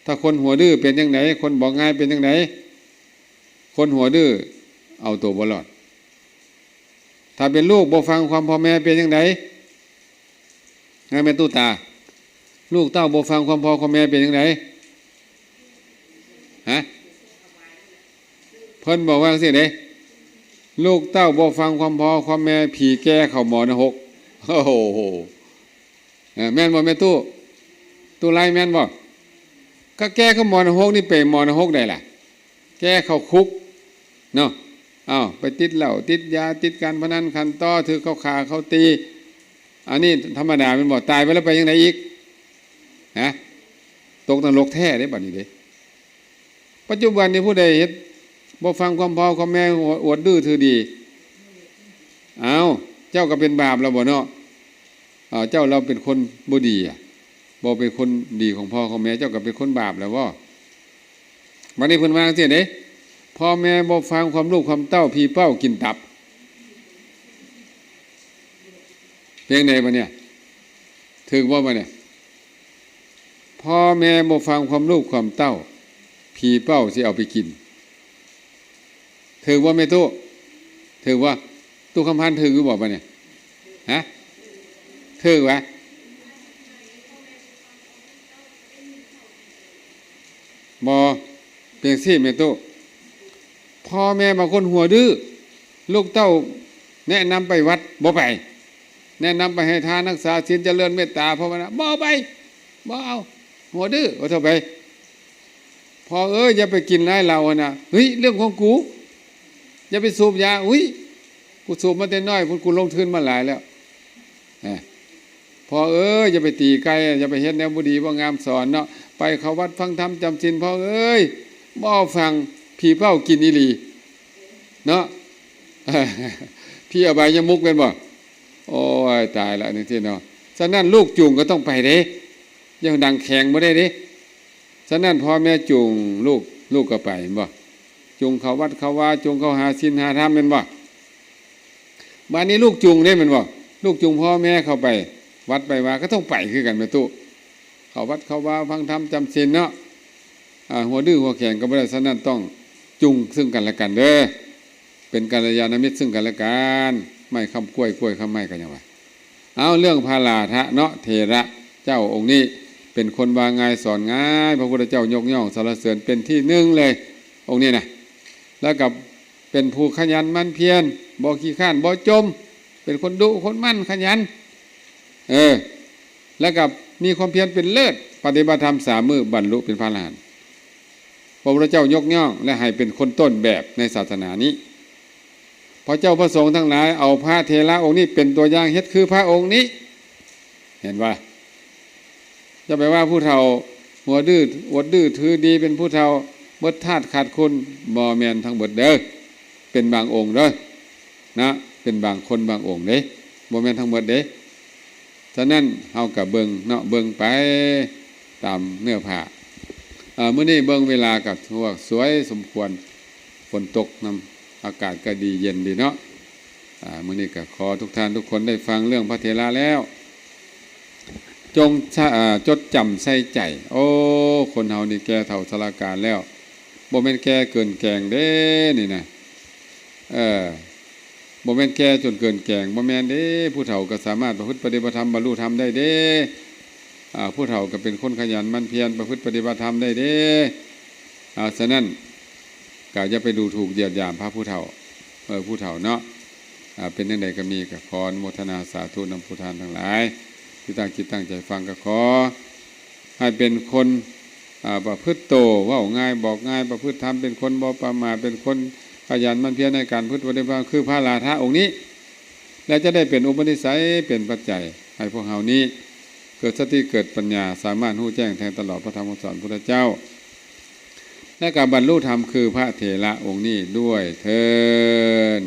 ຖ້າຄົນຫົວດື້ເປັນຈັ່ງໃດ? ຄົນບອກງ່າຍເປັນຈັ່ງໃດ? ຄົນຫົວດື້ເອົາໂຕບໍ່ລອດ. ຖ້າເປັນລູກບໍ່ຟັງຄວາມພໍ່ແມ່ເປັນຈັ່ງໃດ? ນະ ແມ່ຕູ້ຕາ, ລູກເຕົ້າບໍ່ຟັງຄວາມພໍ່ຄວາມແມ່ເປັນຈັ່ງໃດ? ຮະ? ເພິ່ນບອກວ່າຈັ່ງຊີ້ເດ້, ລູກເຕົ້າບໍ່ຟັງຄວາມພໍ່ຄວາມແມ່ ຜີແກ່ເຂົ້າໝໍນະຮົກ. ໂອ້ໂຫ ເອີ ແມ່ນບໍ່ແມ່ຕູ້? ຕູ້ໄລແມ່ນບໍ່? ກະແກ່ເຂົ້າໝໍນະຮົກນີ້ ໄປໝໍນະຮົກໃດລະ? ແກ່ເຂົ້າຄຸກເນາະ. ອ້າວ ໄປຕິດເຫຼົ້າ ຕິດຢາ ຕິດການພະນັນ ຂັນຕໍ່ ຖືກເຂົາຂ້າເຂົາຕີ. ອັນນີ້ທຳມະດາແມ່ນບໍ່? ຕາຍໄປແລ້ວໄປຈັ່ງໃດອີກ? ຮະ? ຕົກນະລົກແທ້ເດ້ ບັດນີ້ເດ້. ປັດຈຸບັນນີ້ຜູ້ໃດເຮັດບໍ່ຟັງຄວາມພໍ່ຄວາມແມ່ ອວດດື້ຖືດີ, ອ້າວ ເຈົ້າກໍເປັນບາບແລ້ວບໍ່ເນາະ? ເຈົ້າລາວເປັນຄົນບໍ່ດີອະ, ບໍ່ເປັນຄົນດີຂອງພໍ່ຂອງແມ່, ເຈົ້າກໍເປັນຄົນບາບແລ້ວບໍ່? ບັດນີ້ເພິ່ນວ່າຈັ່ງຊີ້ເດ້, ພໍ່ແມ່ບໍ່ຟັງຄວາມລູກຄວາມເຕົ້າ ຜີເປົ້າກິນຕັບ. ເປັນໃດບັດນີ້? ຖືກບໍ່ບັດນີ້? ພໍ່ແມ່ບໍ່ຟັງຄວາມລູກຄວາມເຕົ້າ ຜີເປົ້າຊິເອົາໄປກິນ. ຖືກບໍ່ແມ່ຕູ້? ຖືກບໍ່? ຕູ້ຄຳພັນຖືກຢູ່ບໍ່ບັດນີ້? ຮະ? ຖືກຫວາ? ບໍ່. ເປັນຈັ່ງຊີ້ແມ່ຕູ້, ພໍ່ແມ່ບາງຄົນຫົວດື້, ລູກເຕົ້າແນະນຳໄປວັດບໍ່ໄປ, ແນະນຳໄປໃຫ້ທານ ຮັກສາສິນ ຈະເລີນເມດຕາພາວະນາ ບໍ່ໄປ, ບໍ່ເອົາ, ຫົວດື້ ວ່າເທົ່າໄປ. ພໍ່ເອີຍ ຢ່າໄປກິນຫຼາຍເຫຼົ້າຫັ້ນນະ. ເຮີ້ຍ ເລື່ອງຂອງກູ. ຢ່າໄປສູບຢາ. ອຸ້ຍ ກູສູບມາແຕ່ນ້ອຍພຸ້ນ, ກູລົງທຶນມາຫຼາຍແລ້ວ. ພໍ່ເອີຍ ຢ່າໄປຕີໄກ່, ຢ່າໄປເຮັດແນວບໍ່ດີບໍ່ງາມສອນເນາະ. ໄປເຂົ້າວັດຟັງທຳຈຳສິນ, ພໍ່ເອີຍ ບໍ່ຟັງ, ຜີເປົ້າກິນອີ່ຫຼີເນາະ. ຜີອະບາຍຍະມຸກແມ່ນບໍ່? ໂອ້ຍ ຕາຍລະ ນີ້ຕິເນາະ. ສະນັ້ນລູກຈູງກໍຕ້ອງໄປເດ້, ຢ່າດັງແຂງບໍ່ໄດ້ເດ້. ສະນັ້ນພໍ່ແມ່ຈູງລູກ, ລູກກໍໄປແມ່ນບໍ່? ຈູງເຂົ້າວັດເຂົ້າວາ, ຈູງເຂົ້າຫາສິນຫາທຳແມ່ນບໍ່? ບາດນີ້ລູກຈູງເດ້ແມ່ນບໍ່? ລູກຈູງພໍ່ແມ່ເຂົ້າໄປວັດໄປວາ ກໍຕ້ອງໄປຄືກັນແມ່ຕູ້. ເຂົ້າວັດເຂົ້າວາ ຟັງທຳຈຳສິນເນາະ. ອາ ຫົວດື້ຫົວແຂງກໍບໍ່ໄດ້, ສະນັ້ນຕ້ອງຈູງເຊິ່ງກັນແລະກັນເດີ້. ເປັນກັນລະຍານະມິດເຊິ່ງກັນແລະກັນ. ໄມ້ຄ້ຳກ້ວຍ ກ້ວຍຄ້ຳໄມ້ ກໍຍັງວ່າ. ເອົາ ເລື່ອງພະລາທະເນາະ, ເຖລະເຈົ້າອົງນີ້ເປັນຄົນວ່າງ່າຍສອນງ່າຍ, ພະພຸດທະເຈົ້າຍົກຍ້ອງສັນລະເສີນເປັນທີໜຶ່ງເລີຍ ອົງນີ້ນະ. ແລ້ວກໍເປັນຜູ້ຂະຫຍັນໝັ່ນພຽນ, ບໍ່ຂີ້ຄ້ານ, ບໍ່ຈົ່ມ, ເປັນຄົນດຸຄົນໝັ່ນຂະຫຍັນ, ເອີ ແລ້ວກໍມີຄວາມພຽນເປັນເລີດ, ປະຕິບັດທຳສາມມື້ ບັນລຸເປັນພະອະລະຫັນ. ພະພຸດທະເຈົ້າຍົກຍ້ອງ ແລະ ໃຫ້ເປັນຄົນຕົ້ນແບບໃນສາສະໜານີ້. ພະເຈົ້າພະສົງທັງຫຼາຍເອົາພະເຖລະອົງນີ້ເປັນຕົວຢ່າງ, ເຮັດຄືພະອົງນີ້. ເຫັນບໍ່? ຢ່າໄປວ່າຜູ້ເຖົ້າຫົວດື້ ອວດດື້ຖືດີ ເປັນຜູ້ເຖົ້າເບິດທາດຂາດຄຸນ, ບໍ່ແມ່ນທັງເບິດເດີ້. ເປັນບາງອົງເດີ້ນະ, ເປັນບາງຄົນບາງອົງເດ້, ບໍ່ແມ່ນທັງໝົດເດ້. ສະນັ້ນເຮົາກໍເບິ່ງເນາະ, ເບິ່ງໄປຕາມເນື້ອຜ້າ. ເອີ ມື້ນີ້ເບິ່ງເວລາກໍຖືວ່າສວຍສົມຄວນ, ຝົນຕົກນຳ, ອາກາດກໍດີເຢັນດີເນາະ. ອາ ມື້ນີ້ກໍຂໍທຸກທ່ານທຸກຄົນໄດ້ຟັງເລື່ອງພະເຖລະແລ້ວ ຈົ່ງ ອາ ຈົດຈຳໃສ່ໃຈ. ໂອ້ ຄົນເຮົານີ້ແກ່ເຖົ້າຊະລາການແລ້ວ, ບໍ່ແມ່ນແກ່ເກີນແກງເດ້ນີ້ນະ. ເອີ ບໍ່ແມ່ນແກ່ຈົນເກີນແກງ, ບໍ່ແມ່ນເດ້. ຜູ້ເຖົ້າກໍສາມາດປະພຶດປະຕິບັດທຳ ບັນລຸທຳໄດ້ເດ້. ອາ ຜູ້ເຖົ້າກໍເປັນຄົນຂະຫຍັນໝັ່ນພຽນ ປະພຶດປະຕິບັດທຳໄດ້ເດ້. ອາ ສະນັ້ນກໍຢ່າໄປດູຖູກຢຽດຫຍາມພະຜູ້ເຖົ້າ, ເອີ ຜູ້ເຖົ້າເນາະ. ອາ ເປັນຈັ່ງໃດກໍມີ ກໍຂໍອະນຸໂມທະນາສາທຸນຳຜູ້ທ່ານທັງຫຼາຍທີ່ຕັ້ງຈິດຕັ້ງໃຈຟັງ. ກໍຂໍໃຫ້ເປັນຄົນ ອາ ປະພຶດໂຕ ເວົ້າງ່າຍບອກງ່າຍ, ປະພຶດທຳເປັນຄົນບໍ່ປະໝາດ, ເປັນຄົນຂະຫຍັນໝັ່ນພຽນໃນການປະພຶດປະຕິບັດ ຄືພະລາທະອົງນີ້ ແລະ ຈະໄດ້ເປັນອຸປະນິໄສ ເປັນປັດໄຈໃຫ້ພວກເຮົານີ້ເກີດສະຕິເກີດປັນຍາ, ສາມາດຮູ້ແຈ້ງແທງຕະຫຼອດພະທຳຄຳສອນພຸດທະເຈົ້າ ແລະ ກໍບັນລຸທຳຄືພະເຖລະອົງນີ້ດ້ວຍເທີ້ນ.